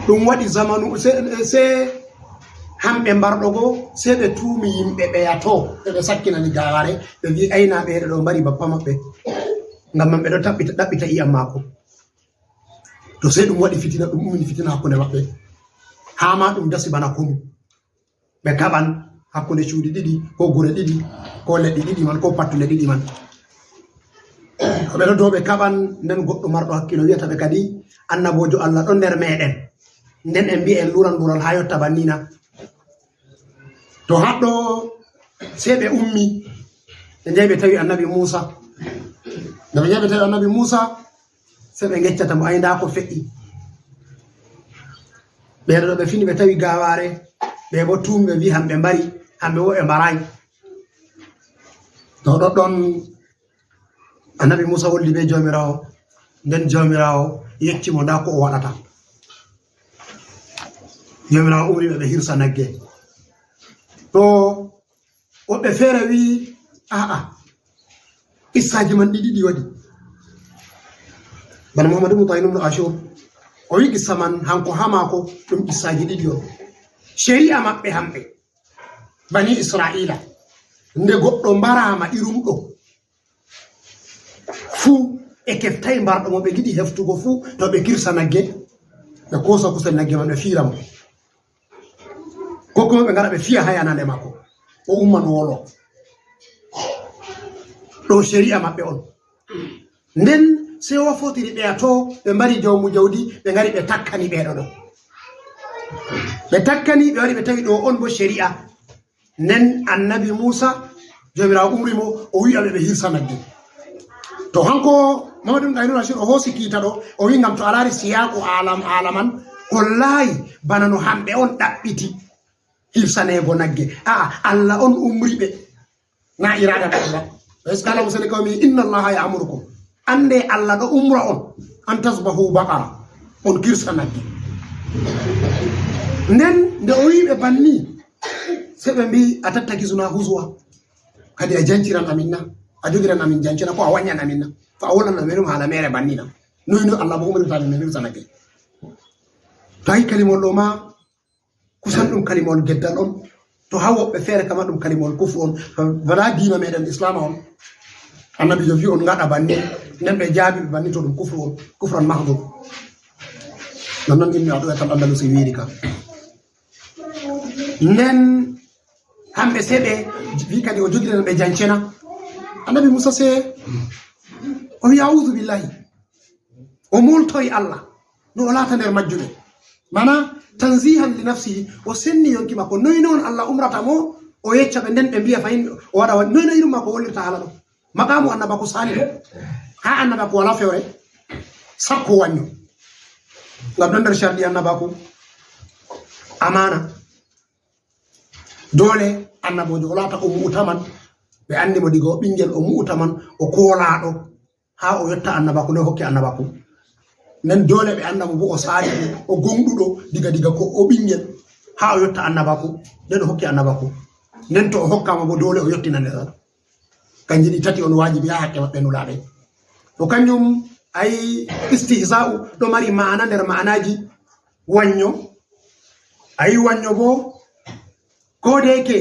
Ɗum waɗi zamanu, sey, sey hamɓe mbarɗo go, sey ɓe tuumi yimɓe ɓeya to, ɓe ɓe sakkinani gawaare, ɓe mbi'i, "Ayna ɓeeɗo ɗo mbari bappa maɓɓe." Ngam man ɓe ɗo taɓɓita, ɗaɓɓita iyam maako. To sey ɗum waɗi fitina, ɗum ummini fitina hakkunde maɓɓe. Haa ma ɗum dasi bana konu. Ɓe kaɓan hakkunde cuuɗi ɗiɗi, ko gure ɗiɗi, ko leɗɗe ɗiɗi man, ko pattule ɗiɗi man. To ɓe ɗo dow ɓe kaɓan, nden goɗɗo marɗo hakkilo wi'ata ɓe kadi, "Annaboojo Allah ɗon nder meeɗen." Nden en mbi'a en luran lural haa yotta bannina. To haɗɗo sey ɓe ummi, ɓe njahi ɓe tawi Annabi Muusa. Nde ɓe njahi ɓe tawi Annabi Muusa, sey ɓe ngeccata mo, "Ay, ndaa ko feƴƴi." Ɓe ɗo ɓe fini ɓe tawi gawaare, ɓe bo tuumi ɓe mbi'i hamɓe mbari, hamɓe wo ɓe mbaraay. To ɗoɗɗon Annabi Muusa woldi bee Jawmiraawo, nden Jawmiraawo yecci mo ndaa ko o waɗata. Jawmiraawo umri ɓe ɓe hirsa nagge. To woɓɓe feere wi'i, "Aa'a, qissaaji man ɗi ɗiɗi waɗi." Bana Muhammadu Mutahinu Ashur, o wi'i qissa man hanko haa maako ɗum qissaaji ɗiɗi on. Shari'a maɓɓe hamɓe, Bani Isra'iila, nde goɗɗo mbaraama irum ɗo, fuu ɓe keftay mbarɗo mo ɓe ngiɗi heftugo fuu, to ɓe kirsa nagge, ɓe koosa kusel nagge man, ɓe fiira mo. Ko kuma ɓe ngara ɓe fiya haa yanande maako, o umman o wolo. Ɗo shari'a maɓɓe on. Nden sey o fotiri ɓeya to, ɓe mbari jawmu jawdi, ɓe ngari ɓe takkani ɓeeɗo ɗo. Ɓe takkani, ɓe wari ɓe tawi ɗo on bo shari'a. Nden Annabi Muusa, Jawmiraawo umri mo, o wi'a ɓe ɓe hirsa nagge. To hanko Mamadu Ɗahiru Rashid o hoosi kiita ɗo, o wi'i ngam to a laari siyaaku alam, aala man, hollaay bana no hamɓe on ɗaɓɓiti hirsaneego nagge. A'a, Allah on umri ɓe, na iraada maɓɓe ba. Wa iz qaala Muusaa li qawmihi inna Allaha ya'murukum. Annde Allah ɗo umra on, an tazbahu baqara, on kirsa nagge. Nden nde o wi'i ɓe banni, sey ɓe mbi'i, "Atattakhizuna huzwa? Kadi a janciran amin na? A jogiran amin jancina ko a wanyan amin na? Fa a wolwan amin ɗum haala meere banni na? Noy noy Allah bo umrirta min min hirsa nagge?" To a yi kalimol ɗo ma, kusan ɗum kalimol geddal on. To haa woɓɓe feere kama ɗum kalimol kufru on. Wala diina meɗen Islaama on. Annabiijo wi' on ngaɗa banni, nden ɓe jaabi ɓe banni to ɗum kufru on, kufran mahdud. Non non Ibnu Atiyya Al-Andalusi wiiri ka. Nden hamɓe sey ɓe wi' kadi o jogirana ɓe jancena. Annabi Muusa sey o wi', "A'uuzu billahi." O moltori Allah, no o laata nder majjuɓe. Mana, tanzihan li nafsihi, o senni yonki makko. Noy non Allah umrata mo, o yecca ɓe nden ɓe mbi'a fahin o waɗa wa-, noy noy irum makko wallirta haala ɗo. Maqamu annabaku sani ɗo. Haa annabaku wala fewre, sakko wanyo. Ngam ɗon nder sharɗi annabaku. Amaana. Doole annaboojo o laata o mu'taman. Ɓe anndi mo diga o ɓinngel o mu'taman, o koolaaɗo. haa o yotta annabaku, nden o hokki annabaku. Nden doole ɓe annda mo bo o saali, o gonɗuɗo diga, diga ko o ɓingel, haa o yotta annabaku, nden o hokki annabaku. Nden to o hokkama bo, doole o yottina nde ɗon. Kanji ɗi tati on waajibi haa hakke maɓɓe nulaaɓe. To kanjum ay istihza'u ɗo mari ma'ana nder ma'anaji wanyo. Ayi wanyo bo, ko deeke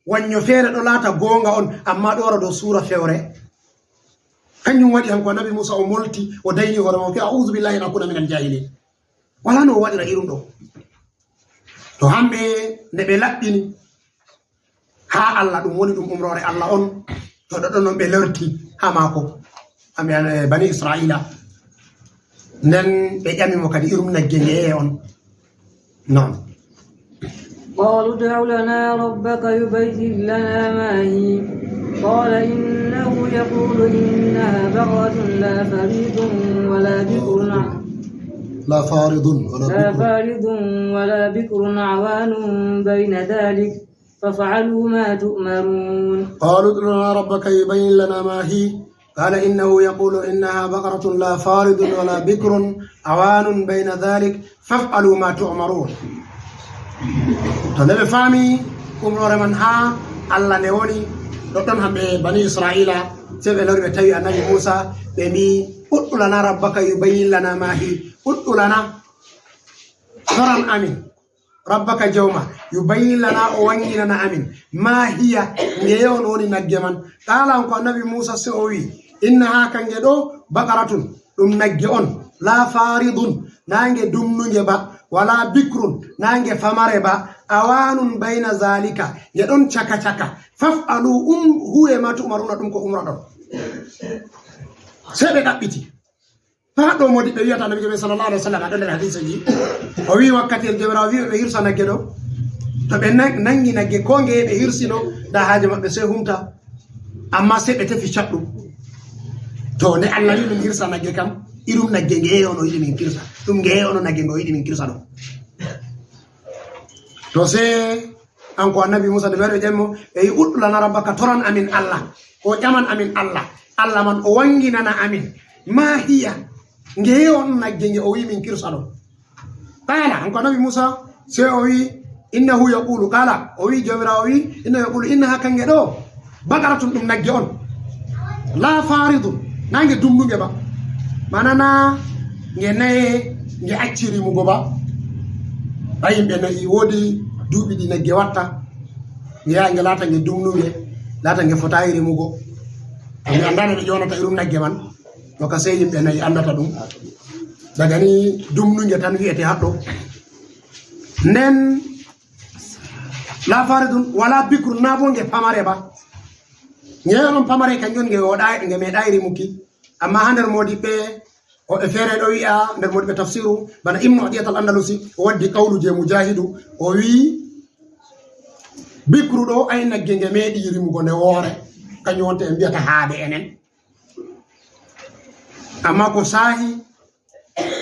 wanyo feere ɗo laata goonga on, amma ɗo wara dow suura fewre. Kanjum waɗi hanko Annabi Muusa o molti, o dayni hoore maako, "A'udhu billahi an akuna minal jahilin." Wala no o waɗira irum ɗo. To hamɓe nde ɓe laɓɓini, haa Allah, ɗum woni ɗum umroore Allah on, to ɗoɗɗon non ɓe lorti haa maako, hamɓe, eh, Bani Isra'iila. Nden ɓe ƴami mo kadi irum nagge ngeye on. Non. قالوا ادع لنا ربك يبين لنا ما هي. قال إنه يقول إنها بقرة لا فريض ولا بكر ع- لا فارض ولا لا بكر. فارض ولا بكر عوان بين ذلك فافعلوا ما تؤمرون. قالوا ادع لنا ربك يبين لنا ما هي. قال إنه يقول إنها بقرة لا فارض ولا بكر عوان بين ذلك فافعلوا ما تؤمرون. To nde ɓe faami umroore man haa Allah nde woni ɗoɗɗon hamɓe Bani Isra'iila, sey ɓe lori ɓe tawi Annabi Muusa, ɓe mbi, "Ud'u lana rabbaka yubayyin lana ma hi." Ud'u lana, toran amin, rabbaka jawma, yubayyin lana, o wanginana amin, ma hiya, ngeye on woni nagge man. Qaala, on ko Annabi Muusa sey o wi, "Innaha, kange ɗo, baqaratun, ɗum nagge on, la faridun, naange dumnunge ba, wala bikrun, naange famare ba, awanun bayna zalika, nge ɗon caka caka. Faf'alu, um, huwe ma tu'maruna, ɗum ko umroɗon." Sey ɓe ɗaɓɓiti. Haa ɗo modiɓɓe wiyata Annabi Joome sallallahu alaihi wasallam, ɗo nder hadiseji. O wi wakkati en Jawmiraawo wi ɓe hirsa nagge ɗo. To ɓe nan-, nangi nagge ko ngeye ɓe hirsino, da haaje maɓɓe sey humta. Amma sey ɓe tefi caɗɗum. To nde Allah wi min hirsa nagge kam, irum nagge ngeye on o yiɗi min kirsa. Ɗum ngeye on o nagge ngo o yiɗi min kirsa ɗo. To sey an ko Annabi Muusa nde ɓe ƴami mo, ɓe wi, "Ud'u lana rabbaka, toran amin Allah." O ƴaman amin Allah. Allah man o wanginana amin. Ma hiya, ngeye on nagge nge o wi min kirsa ɗo. Qaala, an ko Annabi Muusa, sey o wi, "Innahu yaqulu," qaala, o wi, Jawmiraawo wi, "Innahu yaqulu, innaha, kange ɗo, baqaratun, ɗum nagge on. La faridun, na nge dumnunge ba." Maana na nge naye, nge acci rimugo ba. Ay, yimɓe nayi woodi duuɓi ɗi nagge watta. Nge yaha nge laata nge dumnunge, laata nge fotayi rimugo. To mi anndaa no ɓe ƴoonata irum nagge man. To ka sey yimɓe nayi anndata ɗum. Daga ni dumnunge tan wi'ete haɗɗo. Nden la faridun wala bikrun, na bo nge pamare ba. Nge ɗon pamare kanjum nge woɗaay, nge meeɗaay rimuki. Amma haa nder moodiɓɓe, woɓɓe feere ɗo wi'a, nder moodiɓɓe tafsiru, bana Ibnu Atiyat al-Andalusi, o waddi qawlu je Mujahidu, o wi'i, bikru ɗo, ay nagge nge meeɗi rimugo nde woore, kanjum wonte en mbiyata haade enen. Amma ko saahi,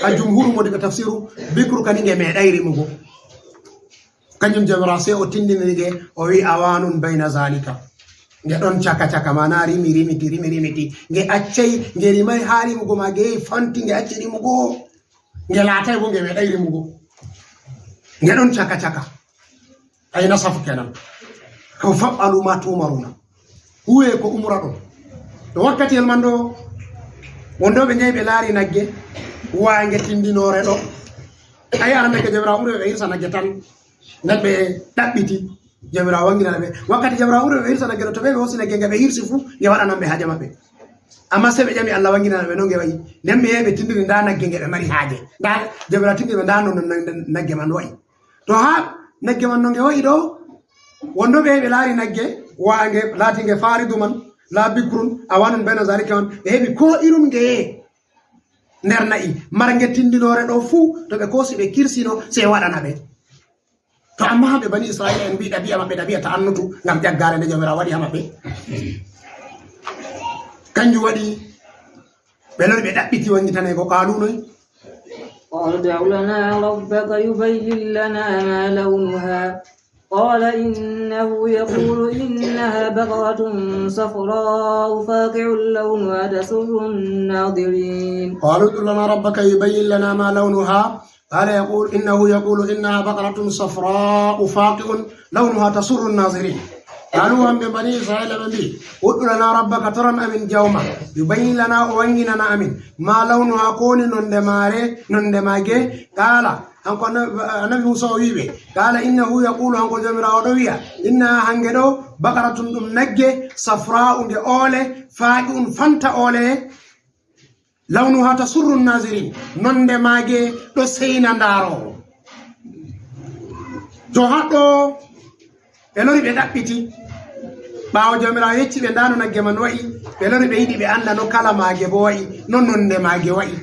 a jumhuru moodiɓɓe tafsiru, bikru kadi nge meeɗay rimugo. Kanjum Jawmiraawo sey o tindiniri nge, o wi'i, "Awanun bayna zalika." Nge ɗon caka caka, maana rimi rimiti, rimi rimiti. Nge accay, nge rimay haa rimugo ma, nge yehi fanti, nge acci rimugo. Nge laatay bo, nge meeɗay rimugo. Nge ɗon caka caka. Ay nasafu kenan. Ko fa'alu ma tu'maruna. Huwe ko umroɗon. To wakkatiyel man ɗo, won ɗo ɓe njahi ɓe laari nagge, waange tindinoore ɗo. Ay, aran nagge Jawmiraawo umri ɓe hirsa nagge tan. Nden ɓe ɗaɓɓiti, Jawmiraawo wanginana ɓe. Wakkati Jawmiraawo umri ɓe hirsa nagge ɗo, to ɓe, ɓe hoosi nagge nge ɓe hirsi fu, nge waɗanan ɓe haaje maɓɓe. Amma sey ɓe ƴami Allah wanginana ɓe no nge wa'i. Nden ɓe yahi ɓe tindini ndaa nagge nge ɓe mari haaje. Ndaa Jawmiraawo tindini ɓe ndaa no, no, no, no nagge man wa'i. To haa nagge man no nge wa'i ɗo, won ɗo ɓe yahi ɓe laari nagge, waange, laati nge faridu man, la bikrun, awanun bayna zalika man, ɓe heɓi ko irum ngeye nder na'i, marnge tindinoore ɗo fuu, to ɓe koosi ɓe kirsino, sey waɗana ɓe. To amma hamɓe Bani Isra'iila en mbi'i ɗabi'a maɓɓe ɗabi'a ta'annutu, ngam ƴaggaare nde Jawmiraawo waɗi haa maɓɓe. Kanjum waɗi ɓe lori ɓe ɗaɓɓiti wangitanaygo, qaalu noy? قالوا ادع لنا ربك يبين لنا ما لونها. قال إنه يقول إنها بقرة صفراء فاقع لونها تسر الناظرين. قالوا ادع لنا ربك يبين لنا ما لونها. قال يقول إنه يقول إنها بقرة صفراء فاقع لونها تسر الناظرين. قالوا, wonɓe Bani Israila ɓe mbi, ادع لنا ربك, toran amin Jawma, يبين لنا, o wannginana amin, ما لونها, ko woni nonde maare, nonde maage. Qala, hanko annabi, annabi Musa o wiɓe, قال إنه يقول, hanko Jawmiraawo ɗo wiya, إنها, hange ɗo, بقرة, ɗum nagge, صفراء, nge oole, فاقع, fanta oole, لونها تسر الناظرين, nonde maage ɗo seyna ndaaroowo. To haɗɗo ɓe lori ɓe ɗaɓɓiti, ɓaawo Jawmiraawo yecci ɓe ndaa no nagge man wa'i, ɓe lori ɓe yiɗi ɓe annda no kala maage bo wa'i, no nonde maage wa'i.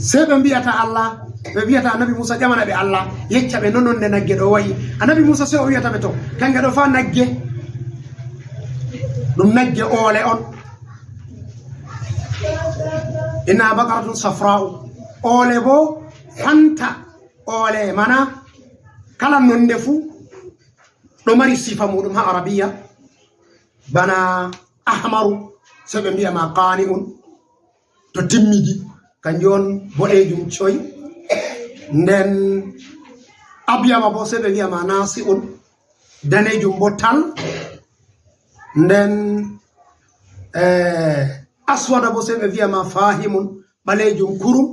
Sey ɓe mbi'ata Allah, ɓe mbi'ata annabi Muusa ƴamana ɓe Allah, yecca ɓe no nonde nagge ɗo wa'i. Annabi Muusa sey o wi'ata ɓe to, kange ɗo fa nagge, ɗum nagge oole on. إنها بقرة صفراء. Oole bo fanta oole, mana kala nonde fu ɗo mari sifa muɗum ha Arabiya. Bana ahmaru, sey ɓe mbi'a ma qani'un, to timmidi, kanjum on boɗejum coy. Nden abyada bo sey ɓe mbi'a ma nasi'un, danejum bo tal. Nden, eh, aswada bo sey ɓe mbi'a ma fahimun, ɓalejum kurum.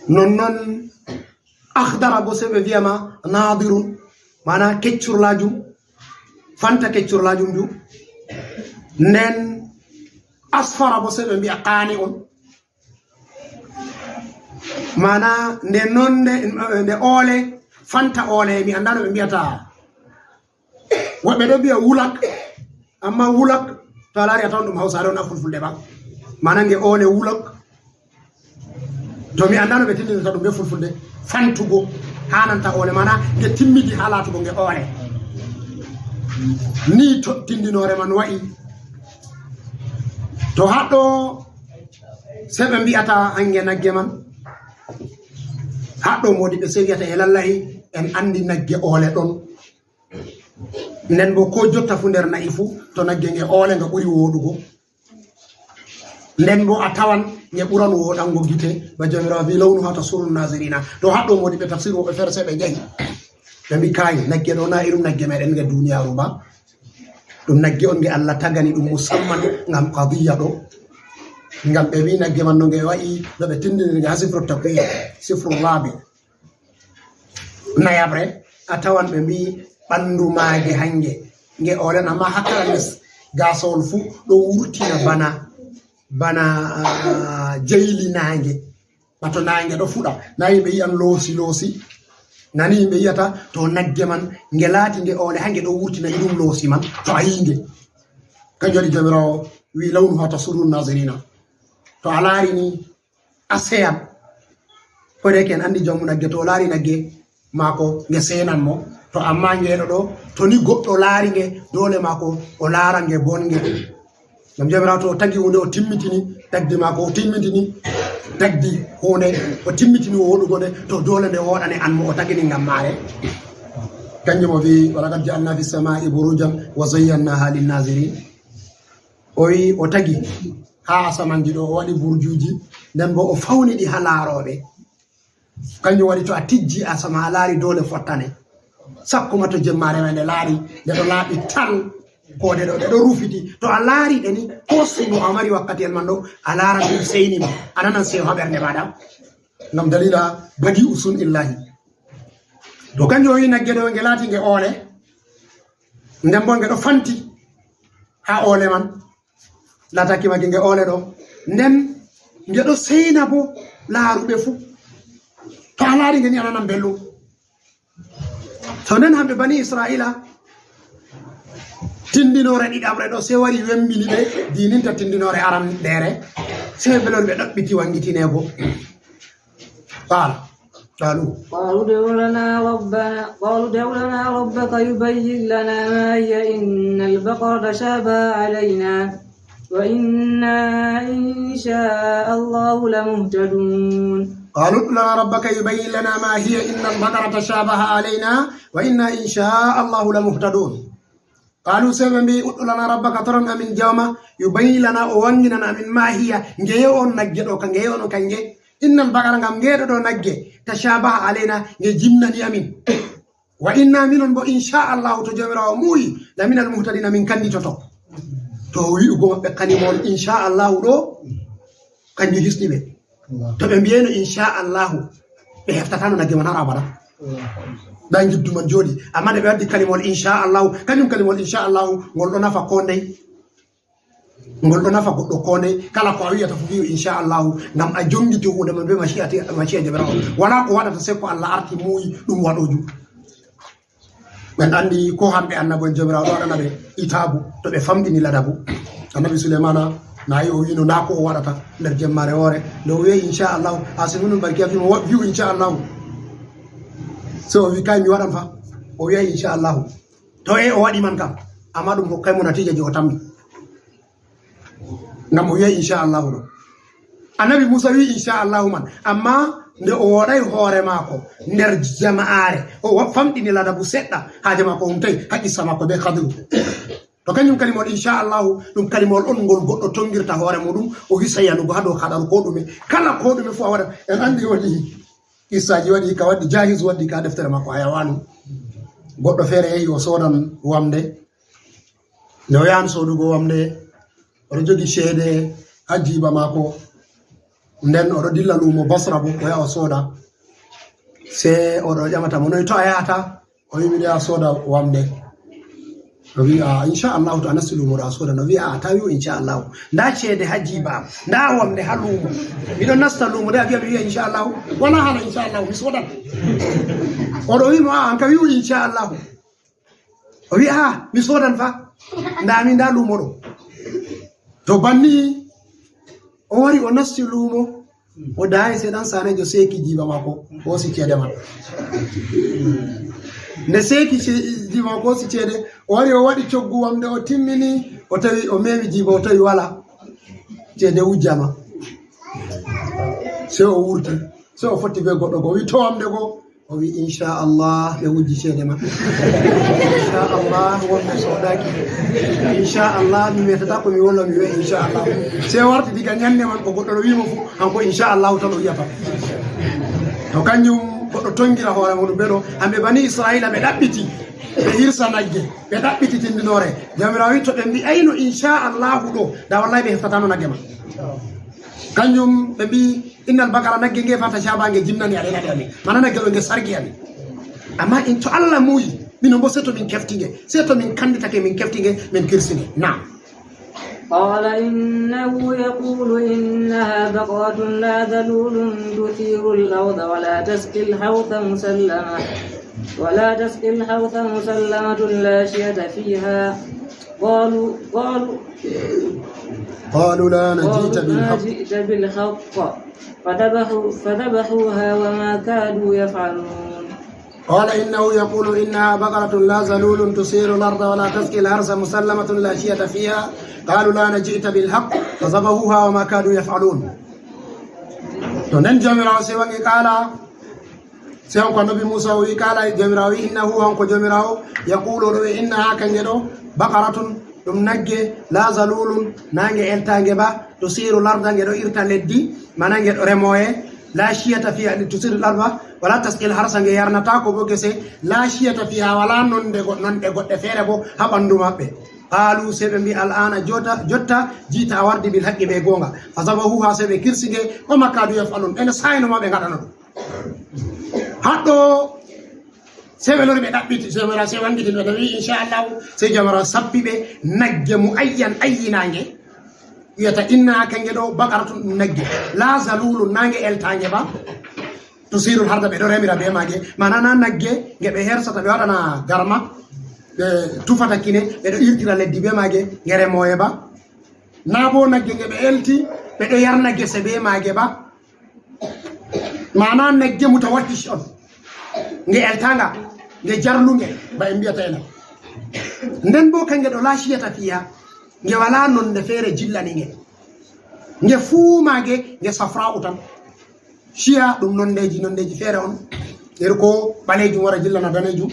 Nonnon akhdara bo sey ɓe mbi'a ma nadirun, mana keccurlajum, fanta keccurlajum jum. Nden asfara bo sey ɓe mbi'a qani'un, mana nde nonde, nde oole, fanta oole, mi anndaa no ɓe mbi'ata. Woɓɓe ɗo mbi'a wulak, amma wulak to a laari a tawan ɗum Hawsaare on, na Fulfulde ba. Mana nge oole wulak. To mi anndaa no ɓe tindinirta ɗum be Fulfulde. Fantugo, hananta oole, mana nge timmidi ha laatugo nge oole. Ni to tindinoore man wa'i. To haɗɗo sey ɓe mbi'ata hange nagge man. Haɗɗo moodiɓɓe sey wi'ata, e lallahi, en anndi nagge oole ɗon. Nden bo ko jotta fu nder na'i fu, to nagge nge oole nga ɓuri wooɗugo. Nden bo a tawan nge ɓuran wooɗango gite, ba Jawmiraawo vi, "Lawnuha tasurru nazirina." To haɗɗo moodiɓɓe tafsir woɓɓe feere sey ɓe njahi. Ɓe mbi, "Kaayi, nagge ɗo na irum nagge meɗen nge duniyaaru ba. Ɗum nagge on nge Allah tagani ɗum musamman ngam qadiya ɗo." Ngam ɓe mbi nagge man no nge wa'i, no ɓe tindiniri nge ha sifru takwir, sifru rabi. Nayaɓre, a tawan ɓe mbi ɓandu maage hange, nge oolen, amma ha kala les, gaasawol fu ɗo wurtina bana, bana, ah, jayli naange. Wato naange ɗo fuɗa, na yimɓe yi'an loosi loosi. Nani yimɓe yi'ata, to nagge man, nge laati nge oole, hange ɗo wurtina irum loosi man, to a yi nge. Kanjum waɗi Jawmiraawo wi, "Lawnuha tasurru nazirina." To a laari ni, a seyan. Ko de ken andi joomu nagge, to o laari nagge maako, nge senan mo. To amma nge ɗo ɗo, to ni goɗɗo laari nge, doole maako o laara nge bonge. Ngam Jawmiraawo to o tagi huunde, o timmitini tagdi maako, o timmitini tagdi huunde, o timmitini wooɗugo nde, to doole nde wooɗane an mo o tagini ngam maare. Kanjum o wi, "Walaqad ja'alna fis sama'i burujan wa zayyannaha lin nazirin." O wi o tagi ha asamanji ɗo, o waɗi burjuuji, nden bo o fawni ɗi ha laarooɓe. Kanjum waɗi to a tijji asama a laari doole fottane. Sakko ma to jemmaare ma nde laari, nde ɗo laaɓi tal, ko nde ɗo, ɗe ɗo rufiti. To a laari ɗe ni, ko suno a mari wakkati en man ɗo, a laara ɗum seyni ma, a nanan seyo ha ɓernde maɗa. Ngam dalila badi'u sun'illahi. To kanjum o wi nagge ɗo nge laati nge oole, nden bo nge ɗo fanti ha oole man. Laataki mage nge oole ɗo. Nden nge ɗo seyna bo laaruɓe fu. To a laari nge ni a nanan belɗum. To nden hamɓe Bani Isra'ila, tindinoore ɗiɗaɓre ɗo sey wari wembini ɓe, diininta tindinoore arandeere. Sey ɓe lori ɓe ɗaɓɓiti wangitineego. Qala, qalu. قالوا ادع لنا ربنا، قالوا ادع لنا ربك يبين لنا ما هي إن البقرة تشابه علينا وإنا إن شاء الله لمهتدون. قالوا ادع لنا ربك يبين لنا ما هي إن البقرة تشابه علينا وإنا إن شاء الله لمهتدون. قالوا, sey ɓe mbi, ادع لنا ربك, toran amin Jawma, يبين لنا, o wannginana amin, ما هي, ngeye on nagge ɗo, ka ngeye on kanje, إن البقرة, ngam ngeɗo ɗo nagge, تشابه علينا, nge jimnani amin. Wa inna, minon bo, insha Allahu, to Jawmiraawo muuyi, la minal muhtadina, min kannditoto. To o wi'ugo maɓɓe kalimol insha Allahu ɗo, kanjum hisni ɓe. To ɓe mbiyayno insha Allahu, ɓe heftatano nagge man har abada. Ɗa ngiddu man jooɗi. Amma nde ɓe waddi kalimol insha Allahu, kanjum kalimol insha Allahu, ngol ɗo nafa ko ndey. Ngol ɗo nafa goɗɗo ko ndey. Kala ko a wi'ata fu, wi'u insha Allahu, ngam a jongiti huunde man be mashi'ati, mashi'a Jawmiraawo. Walaa ko waɗata, sey ko Allah arti muuyi ɗum waɗoojum. Ɓen anndi ko hamɓe annabo'en Jawmiraawo ɗo waɗana ɓe itaabu, to ɓe famɗini ladabu. Annabi Suleymaana, nayi o wi'no ndaa ko o waɗata nder jemmaare woore. Nde o wi'i insha Allahu, a sifinu barki a wi'u insha Allahu. Sey o wi'i kay mi waɗan fa. O wi'i insha Allahu. To e o waɗi man kam, amma ɗum hokkay mo natiija je o tammi. Ngam o wi'ay insha Allahu ɗo. Annabi Muusa wi'i insha Allahu man, amma nde o woɗay hoore maako nder jama'aare, o wa-, famɗini ladabu seɗɗa, haaje maako humtay, haa qissa maako be Khadiru. To kanjum kalimol insha Allahu, ɗum kalimol on ngol goɗɗo tongirta hoore muɗum, o hisa yanugo haa dow kadaru ko ɗume. Kala ko ɗume fu a waɗa, en anndi woni qissaaji waɗi ka, waɗi Jahiz waɗi ka deftere maako Hayawanu. Goɗɗo feere yehi o soodan wamnde. Nde o yahan soodugo wamnde, oɗo jogi ceede haa jiiba maako. Nden oɗo dilla luumo Basra bo, o yaha o sooda. Sey oɗo ƴamata mo, "Noy to a yahata?" O wi'i, "Miɗo yaha sooda wamnde." O wi'i, "A, insha Allahu, to a nasti luumo ɗo a sooda." O wi'i, "A, ta wi'u insha Allahu. Ndaa ceede haa jiiba am, ndaa wamnde haa luumo. Miɗo nasta luumo de a wi'a mi wi'a insha Allahu. Wala haala insha Allahu, mi soodan." Oɗo wi'i mo, "A, an ka wi'u insha Allahu." O wi'i, "A, mi soodan fa. Ndaa mi, ndaa luumo ɗo." To banni, o wari o nasti luumo, o daayi seeɗan, saaneejo seeki jiiba maako, o hoosi ceede man. Nde seeki ce-, jiiba maako, hoosi ceede, o wari o waɗi coggu wamnde, o timmini, o tawi, o meemi jiiba, o tawi wala. Ceede wujjama. Sey o wurti. Sey o fotti be goɗɗo go, o wi'i, "To wamnde go?" O wi'i, "Insha Allah, ɓe wujji ceede man." "Insha Allah, wonɓe soodaaki. Insha Allah, mi metata ko mi wolo, mi wi'a insha Allah." Sey warti diga nyande man, ko goɗɗo ɗo wi'i mo fu, hanko insha Allah tan o wi'ata. To kanjum goɗɗo tongira hoore muɗum ɓe ɗo, hamɓe Bani Isra'ila ɓe ɗaɓɓiti, ɓe hirsa nagge, ɓe ɗaɓɓiti tindinoore. Jawmiraawo wi'i, to ɓe mbi'ayno insha Allahu ɗo, da wallahi ɓe heftatano nagge man. Kanjum ɓe mbi'i, "Innal bakara, nagge nge fa tashaba, nge jimnani amin, nagge amin. Mana nagge ɗo nge sargi amin." Amma in to Allah muuyi, mino bo sey to min kefti nge, sey to min kanditake min kefti nge, min kirsi nge. Naam. قال إنه يقول إنها بقرة لا ذلول تثير الأرض ولا تسقي الحرث مسلمة، ولا تسقي الحرث مسلمة لا شية فيها. قالوا، قالوا، قالوا لا، قالوا جئت لا، بالحق. جئت بالحق. فذبحوا، فذبحوها وما كادوا يفعلون. قال إنه يقول إنها بقرة لا ذلول تثير الأرض ولا تسقي الحرث مسلمة لا شية فيها. قالوا لا، جئت بالحق. فذبحوها وما كادوا يفعلون. To nden Jawmiraawo sey wangi, qala, sey hanko Annabi Muusa o wi'i, qala Jawmiraawo wi'i, innahu, hanko Jawmiraawo, yaqulu, o ɗo wi'i, innaha, kange ɗo, baqaratun, ɗum nagge, la zalulun, naa nge eltaange ba, tusiru larda, nge ɗo irta leddi, mana nge ɗo remoye, la shiyata fiha, tusiru larda, wala tasqil harsa, nge yarnataako bo gese, la shiyata fiha, wala nonde go-, nonɗe goɗɗe feere bo haa ɓandu maɓɓe. Qalu, sey ɓe mbi'i, al'ana, jota, jotta, ji'ta, a wardi, bil haqqi, be goonga. Fa zabahuha, sey ɓe kirsi nge, wa ma kadu yaf'alun, ene saayno ma ɓe ngaɗano ɗum. Haɗɗo, sey ɓe lori ɓe ɗaɓɓiti, sey Jawmiraawo sey wangitini ɓe, ɓe wi'i, inchallahu, sey Jawmiraawo sappi ɓe nagge mu'ayyan, ayyinaange. Wiyata inna kange ɗo baqaratun, ɗum nagge. La zalulun, naa nge eltaange ba. Tusirul harda, ɓe ɗo remira be maage. Mana na nagge nge ɓe hersata, ɓe waɗana garma, ɓe tufata kine, ɓe ɗo irtira leddi be maage, nge remoye ba. Na bo nagge nge ɓe elti, ɓe ɗo yarna gese be maage ba. Mana nagge mutawahhish on. Nge eltanga, nge jarlunge, ba en mbiyata enen. Nden bo kange ɗo la shiyata fiha, nge wala nonde feere jillani nge. Nge fuu maage, nge safra'u tan. Ciya ɗum nondeeji, nondeeji feere on. Nder ko ɓaleejum wara jillana daneejum,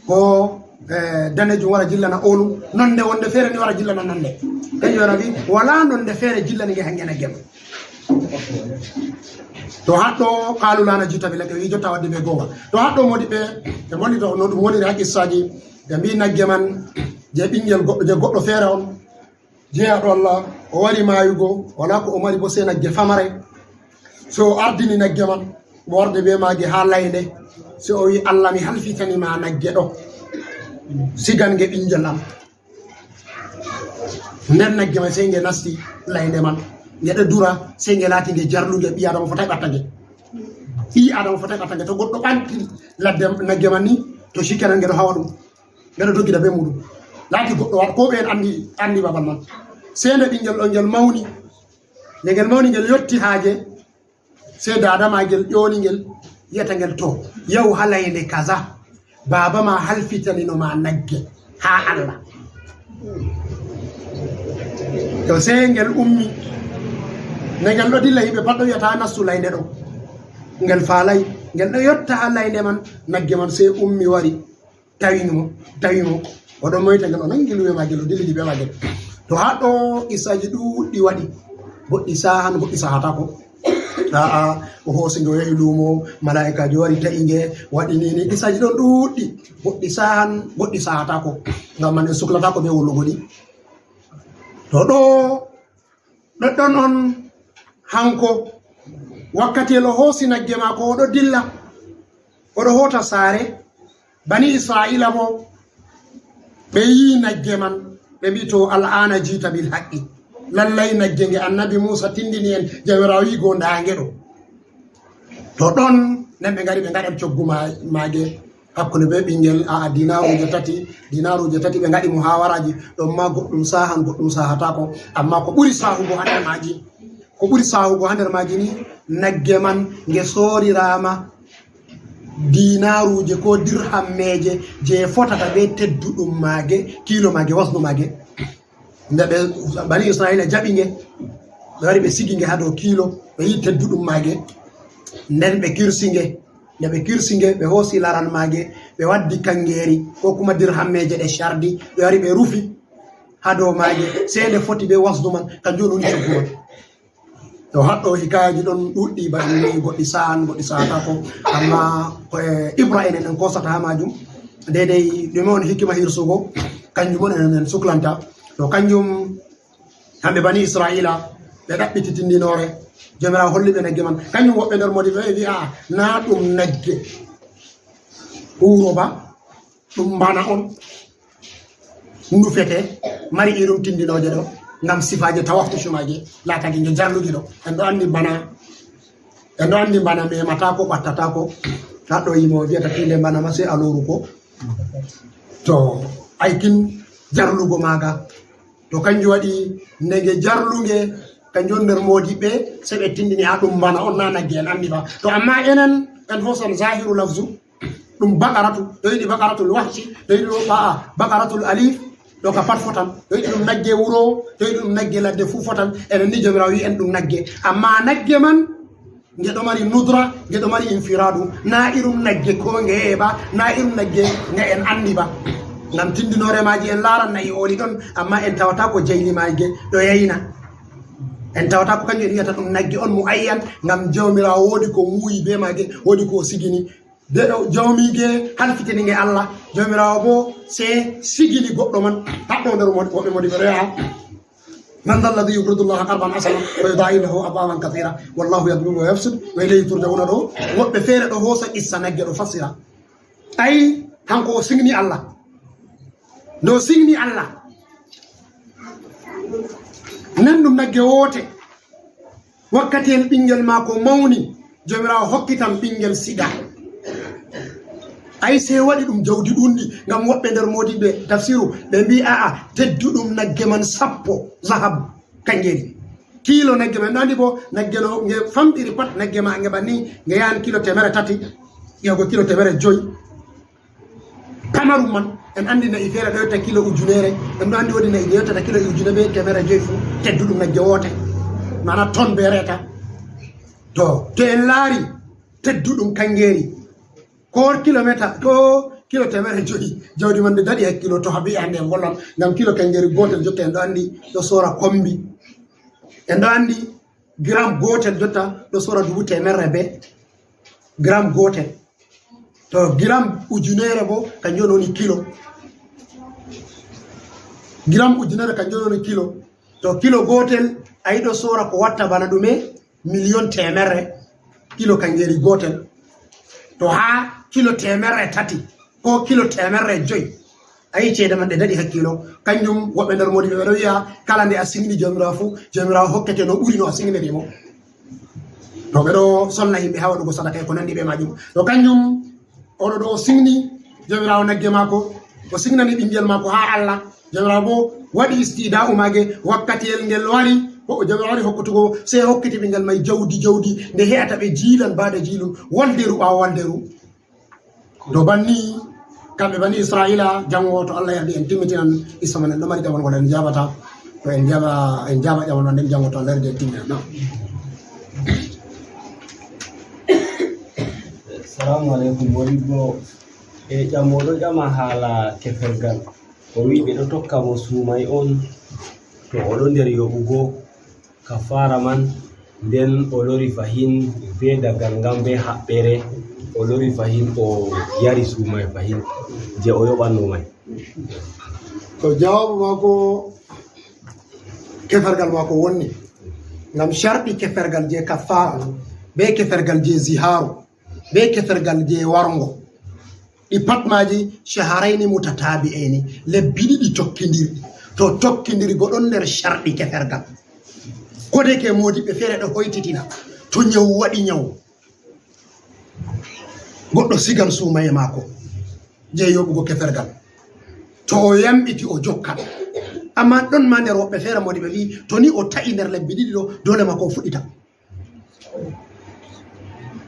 ko, eh, daneejum wara jillana oolum. Nonde wonde feere ni wara jillana nonde. Kañum wara wi, wala nonde feere jillani nge hange nagge ma. To haɗɗo kaalu laana jiita bi lakke wi jotta wadde ɓe goowa. To haɗɗo modi ɓe, ɓe moni to no ɗum woni haa qissaaji. Ɓe mbi nagge man je ɓingel goɗɗo, je goɗɗo feere on. Jeyaɗo Allah, o wari maayugo, wala ko o mari bo sey nagge famare. So o ardini nagge man, o warde be maage haa laynde. Sey o wi, "Allah, mi halfitani ma nagge ɗo. Sigan nge ɓingel am." Nden nagge man sey nge nasti laynde man. Nge ɗo dura, sey nge laati nge jarlunge, ɓii Adama fotaay ɓatta nge. Ɓii Adama fotaay ɓatta nge. To goɗɗo ɓanti ladde nagge man ni, to shikenan nge ɗo hawa ɗum. Nge ɗo doggida be muɗum. Laati goɗɗo waɗ-, ko ɓe en andi, andi babal man. Sey nde ɓingel ɗo ngel mawni. Nde ngel mawni ngel yotti haaje. Sey daada maagel ƴooni ngel, yi'ata ngel, "To, yahu haa laynde kaza. Baaba ma halfitanino ma nagge haa Allah." To sey ngel ummi. Nde ngel ɗo dilla, yimɓe pat ɗo wi'ata nastu laynde ɗo. Ngel faalay. Ngel ɗo yotta haa laynde man, nagge man sey ummi wari. Tawi mo, tawi mo. O ɗon moyta ngel, o nangi luwe maagel, o dillidi be maagel. To haa ɗo qissaaji ɗuuɗɗi waɗi. Goɗɗi saahan, goɗɗi saahataako. A'a, o hoosi nge, o yahi luumo, malaa'ikaajo wari ta'i nge, waɗi ni ni. Qissaaji ɗon ɗuuɗɗi. Goɗɗi saahan, goɗɗi saahataako. Ngam man en suklataako be wolugo ɗi. To ɗo ɗoɗɗon on hanko, wakkati o hoosi nagge maako, o ɗo dilla, o ɗo hoota saare. Bani Isra'iila bo, ɓe yi'i nagge man, ɓe mbi'i, "To, al'aana jiita bil haqqi." Lallay nagge nge Annabi Muusa tindini en, Jawmiraawo wi'i go, "Ndaa nge ɗo." To ɗon, nden ɓe ngari ɓe ngaɗan coggu ma-, maage. Hakkunde be ɓingel, a'a, dinaruuje tati, dinaruuje tati, ɓe ngaɗi muhaawaraaji, ɗon ma goɗɗum saahan, goɗɗum saahataako. Amma ko ɓuri saahugo haa nder maaji, ko ɓuri saahugo haa nder maaji ni, nagge man nge sooriraama dinaruuje ko dirhammeeje je fotata be tedduɗum maage, kiilo maage, wasnu maage. Nde ɓe, Bani Isra'iila jaɓi nge, ɓe wari ɓe sigi nge haa dow kiilo, ɓe yi'i tedduɗum maage. Nden ɓe kirsi nge. Nde ɓe kirsi nge, ɓe hoosi laral maage, ɓe waddi kangeeri, ko kuma dirhammeeje ɗe cardi, ɓe wari ɓe rufi haa dow maage, sey nde foti be wasnu man, kanjum woni coggu man. To haɗɗo hikaayaji ɗon ɗuuɗɗi, ba en mbi'i goɗɗi sa'an, goɗɗi sa'ataako, amma ko e ibra enen en koosata haa maajum. Deydey ɗume on hikima hirsugo, kanjum on enen en suklanta. To kanjum, hamɓe Bani Isra'iila, ɓe ɗaɓɓiti tindinoore, Jawmiraawo holli ɓe nagge man. Kanjum woɓɓe nder moodi ɓe wi'a, "Naa ɗum nagge wuro ba, ɗum mbana on. Nufete, mari irum tindinooje ɗo, ngam sifaaje tawahhushu maaje, laatake nge jarluge ɗo." En ɗo anndi mbana, en ɗo anndi mbana memataako, ɓattataako. Haɗɗo yimo vi'ata tinde mbana ma sey a looru ko. To, ay kin jarlugo maaga. To kanjum waɗi nde nge jarlunge, kanjum woni nder moodiɓɓe, sey ɓe tindini, "A ɗum mbana on, naa nagge en anndi ba." To amma enen, en hoosan zahiru lafzu, ɗum baqaratu, to yiɗi baqaratul wahshi, to yiɗi ɗum, a'a, baqaratul alif, ɗo ka pat fotan. To yiɗi ɗum nagge wuro, to yiɗi ɗum nagge ladde fuu fotan. Enen ni Jawmiraawo wi'i en ɗum nagge. Amma nagge man, nge ɗo mari nudra, nge ɗo mari infiradu. Naa irum nagge ko ngeye ba, naa irum nagge nge en anndi ba. Ngam tindinoore maaji en laaran na'i ooli ɗon, amma en tawata ko jayni maaje ɗo yayna. En tawata ko kanjum en wi'ata ɗum nagge on mu'ayyan, ngam Jawmiraawo woodi ko muuyi be maaje, woodi ko o sigini. De ɗo jawmiije halfitini nge Allah, Jawmiraawo bo sey sigini goɗɗo man. Haɗɗo nder mo-, woɓɓe moodi ɓe ɗo yaha. "Man dha alladhi yuqridu Allaha qardan hasanan fa yudha'ifu lahu ad'afan kathira, wallahu yaqbidu wa yabsut wa ilayhi turja'una." Ɗo woɓɓe feere ɗo hoosa qissa nagge ɗo fassira. Ay, hanko o signi Allah. Nde o signi Allah, nan ɗum nagge woote. Wakkati en ɓingel maako mawni, Jawmiraawo hokki tan ɓingel siga. Ay, sey waɗi ɗum jawdi ɗuuɗndi, ngam woɓɓe nder moodiɓɓe tafsiru, ɓe mbi'i, a'a, tedduɗum nagge man sappo zahab, kanjeri. Kiilo nagge man, en ɗo anndi bo, nagge no nge famɗiri pat, nagge ma nge banni, nge yahan kiilo teemere tati, yahugo kiilo teemere joy. Pamarum man, en anndi na'i feere ɗo yotta kilo ujunere, en ɗo anndi woodi na'i ɗo yottata kilo ujune be teemere joy fuu, tedduɗum nagge woote. Maana ton be reeta. To, to en laari tedduɗum kanngeeri, ko kilomeeter, ko kilo teemedde joyi, jawdi man nde daɗi hakkilo to haɓi hannde en bollan, ngam kilo kanngeeri gootel jotta en ɗo anndi ɗo soora kombi. En ɗo anndi gram gootel jotta ɗo soora dubu teemerre be gram gootel. To gram ujunere bo, kanjum woni kilo. Gram ujunere kanjum woni kilo. To kilo gootel, a yiɗo soora ko watta bana ɗume? Miliyon teemerre, kilo kanngeeri gootel. To haa kilo teemerre tati, ko kilo teemerre joyi. A yi ceede man ɗe daɗi hakkilo. Kanjum woɓɓe nder moodiɓɓe ɓe ɗo wi'a, kala nde a singni Jawmiraawo fuu, Jawmiraawo hokkete no ɓuri no a singniri mo. To ɓe ɗo sonna yimɓe haa waɗugo sadaka e ko nanndi be maajum. To kanjum, oɗo ɗo o singni Jawmiraawo nagge maako, o singnani ɓinngel maako haa Allah. Jawmiraawo bo waɗi istida'u maage, wakkatiyel ngel wari, ko o Jawmiraawo waɗi hokkutugo, sey hokkiti ɓinngel may jawdi, jawdi, nde he'ata ɓe jiilan baada jiilun, walderu ɓaawo walderu. To banni, kamɓe bani Isra'iila, janngo to Allah yardi en timmitinan issa man, en ɗo mari jaɓol ngol en jaɓata, to en jaɓa, en jaɓa jaɓol man nden janngo to Allah yardi en timmitinan. Naam. Salamu aleykum, modibbo. E ƴammo ɗo ƴama haala kefergal. O wi ɓe ɗo tokka mo suumay on to o ɗo nder yoɓugo kafaara man, nden o lori fahin be daggal ngam be haɓɓere, o lori fahin o yari suumay fahin je o yoɓanno may. To jawaabu maako, kefergal maako wonni, ngam sharɗi kefergal je kafaara, be kefergal je zihaaru, be kefergal je warngo. Ɗi pat maaji shaharayni mutatabi'ayni, lebbi ɗiɗi tokkindirɗi. To tokkindirgo ɗon nder sharɗi kefergal. Kodeke moodiɓɓe feere ɗo hoytitina to nyawu waɗi nyawu. Goɗɗo sigan suumaye maako je yoɓugo kefergal. To o yamɓiti o jokkan. Amma ɗon ma nder woɓɓe feere moodiɓɓe wi'i to ni o ta'i nder lebbi ɗiɗi ɗo dole maako o fuɗɗita.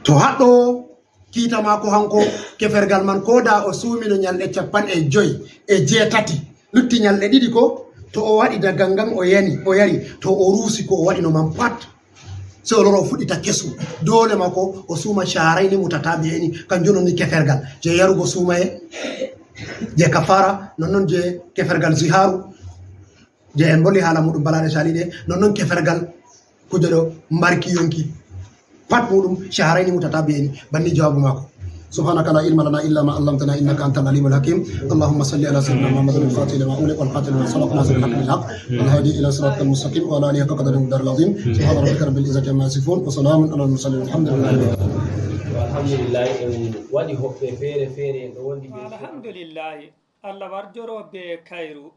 To haɗɗo kiita maako hanko, kefergal man ko da o suumino nyalɗe capanɗe joyi e jeetati, lutti nyalɗe ɗiɗi ko, to o waɗi daggal ngal o yani, o yari, to o ruusi ko o waɗino man pat. Sey o loro o fuɗɗita kesum. Doole maako o suuma shaharayni mutatabi'ayni, kanjum woni kefergal. Je yarugo suumaye, je kafaara, nonnon je kefergal zihaaru. Je en bolli haala muɗum balaɗe saliɗe, nonnon kefergal kuje ɗo mbarki yonki. Pat muɗum shaharayni mutatabi'ayni, banni jawaabu maako. سبحانك لا علم لنا إلا ما علمتنا إنك أنت العليم الحكيم. اللهم صل على سيدنا محمد الفاتح لما أغلق والخاتم لما سبق ناصر الحق بالحق والهادي إلى صراطك المستقيم وعلى آله حق قدره ومقداره العظيم. سبحان ربك رب العزة عما يصفون وسلام على المرسلين والحمد لله رب العالمين. Alhamdulillahi, en waɗi hoɓɓe feere feere, en ɗo wondi be Alhamdulillahi, Allah warjoro be kayru.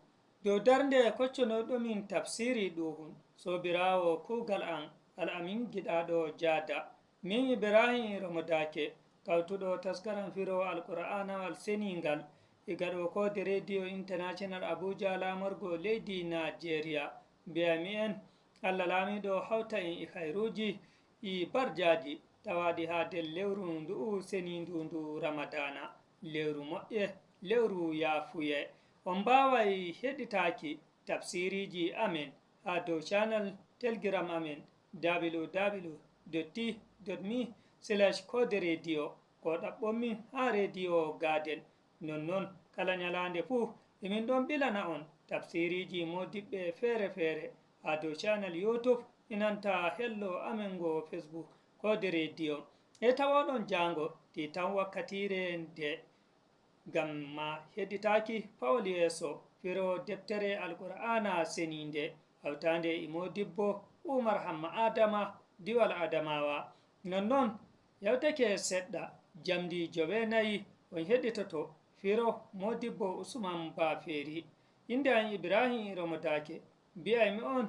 Dow darnde kocconoɗomin tafsiri ɗuhun, soobiraawo kuugal am, Al-Amin Giɗaaɗo Jaada, min Ibrahim Romo Daake, kawtuɗo taskaram firoowo Alqur'aanawal seniingal, e gaɗoowo koode Rediyo International Abuja, laamorgo leydi Naajeeriya, mbi'aymi en, Allah Laamiiɗo hawta en e hayruuji, e barjaaji, tawaaɗi haa nder lewru ndu'u seniindu ndu Ramadaana, lewru moƴƴe, lewru yaafuye. On mbaaway heɗitaaki tafsiiriiji amen haa dow channel Telegram amen, w w w dot t dot m e slash code radio, ko ɗaɓɓonmi haa Rediyo Gaaden. Nonnon, kala nyalaande fuu, emin ɗon ɓilana on tafsiiriiji moodiɓɓe feere feere haa dow channel YouTube, e nanta hello amen ngo Facebook, Code Radio. E tawoɗon jaango, ti tan wakkatiire nde. Ngam ma heɗitaaki pawol yeeso, firo deftere Alqur'aana Seniinde, hawtaande e moodibbo Umar Hamma Adama, Diwal Adamawa. Nonnon, yawtake seɗɗa, jamdi joweenayi, on heɗitoto firo moodibbo Usman Bafeeri. Innde am Ibrahim Romo Daake, mbi'aymi on,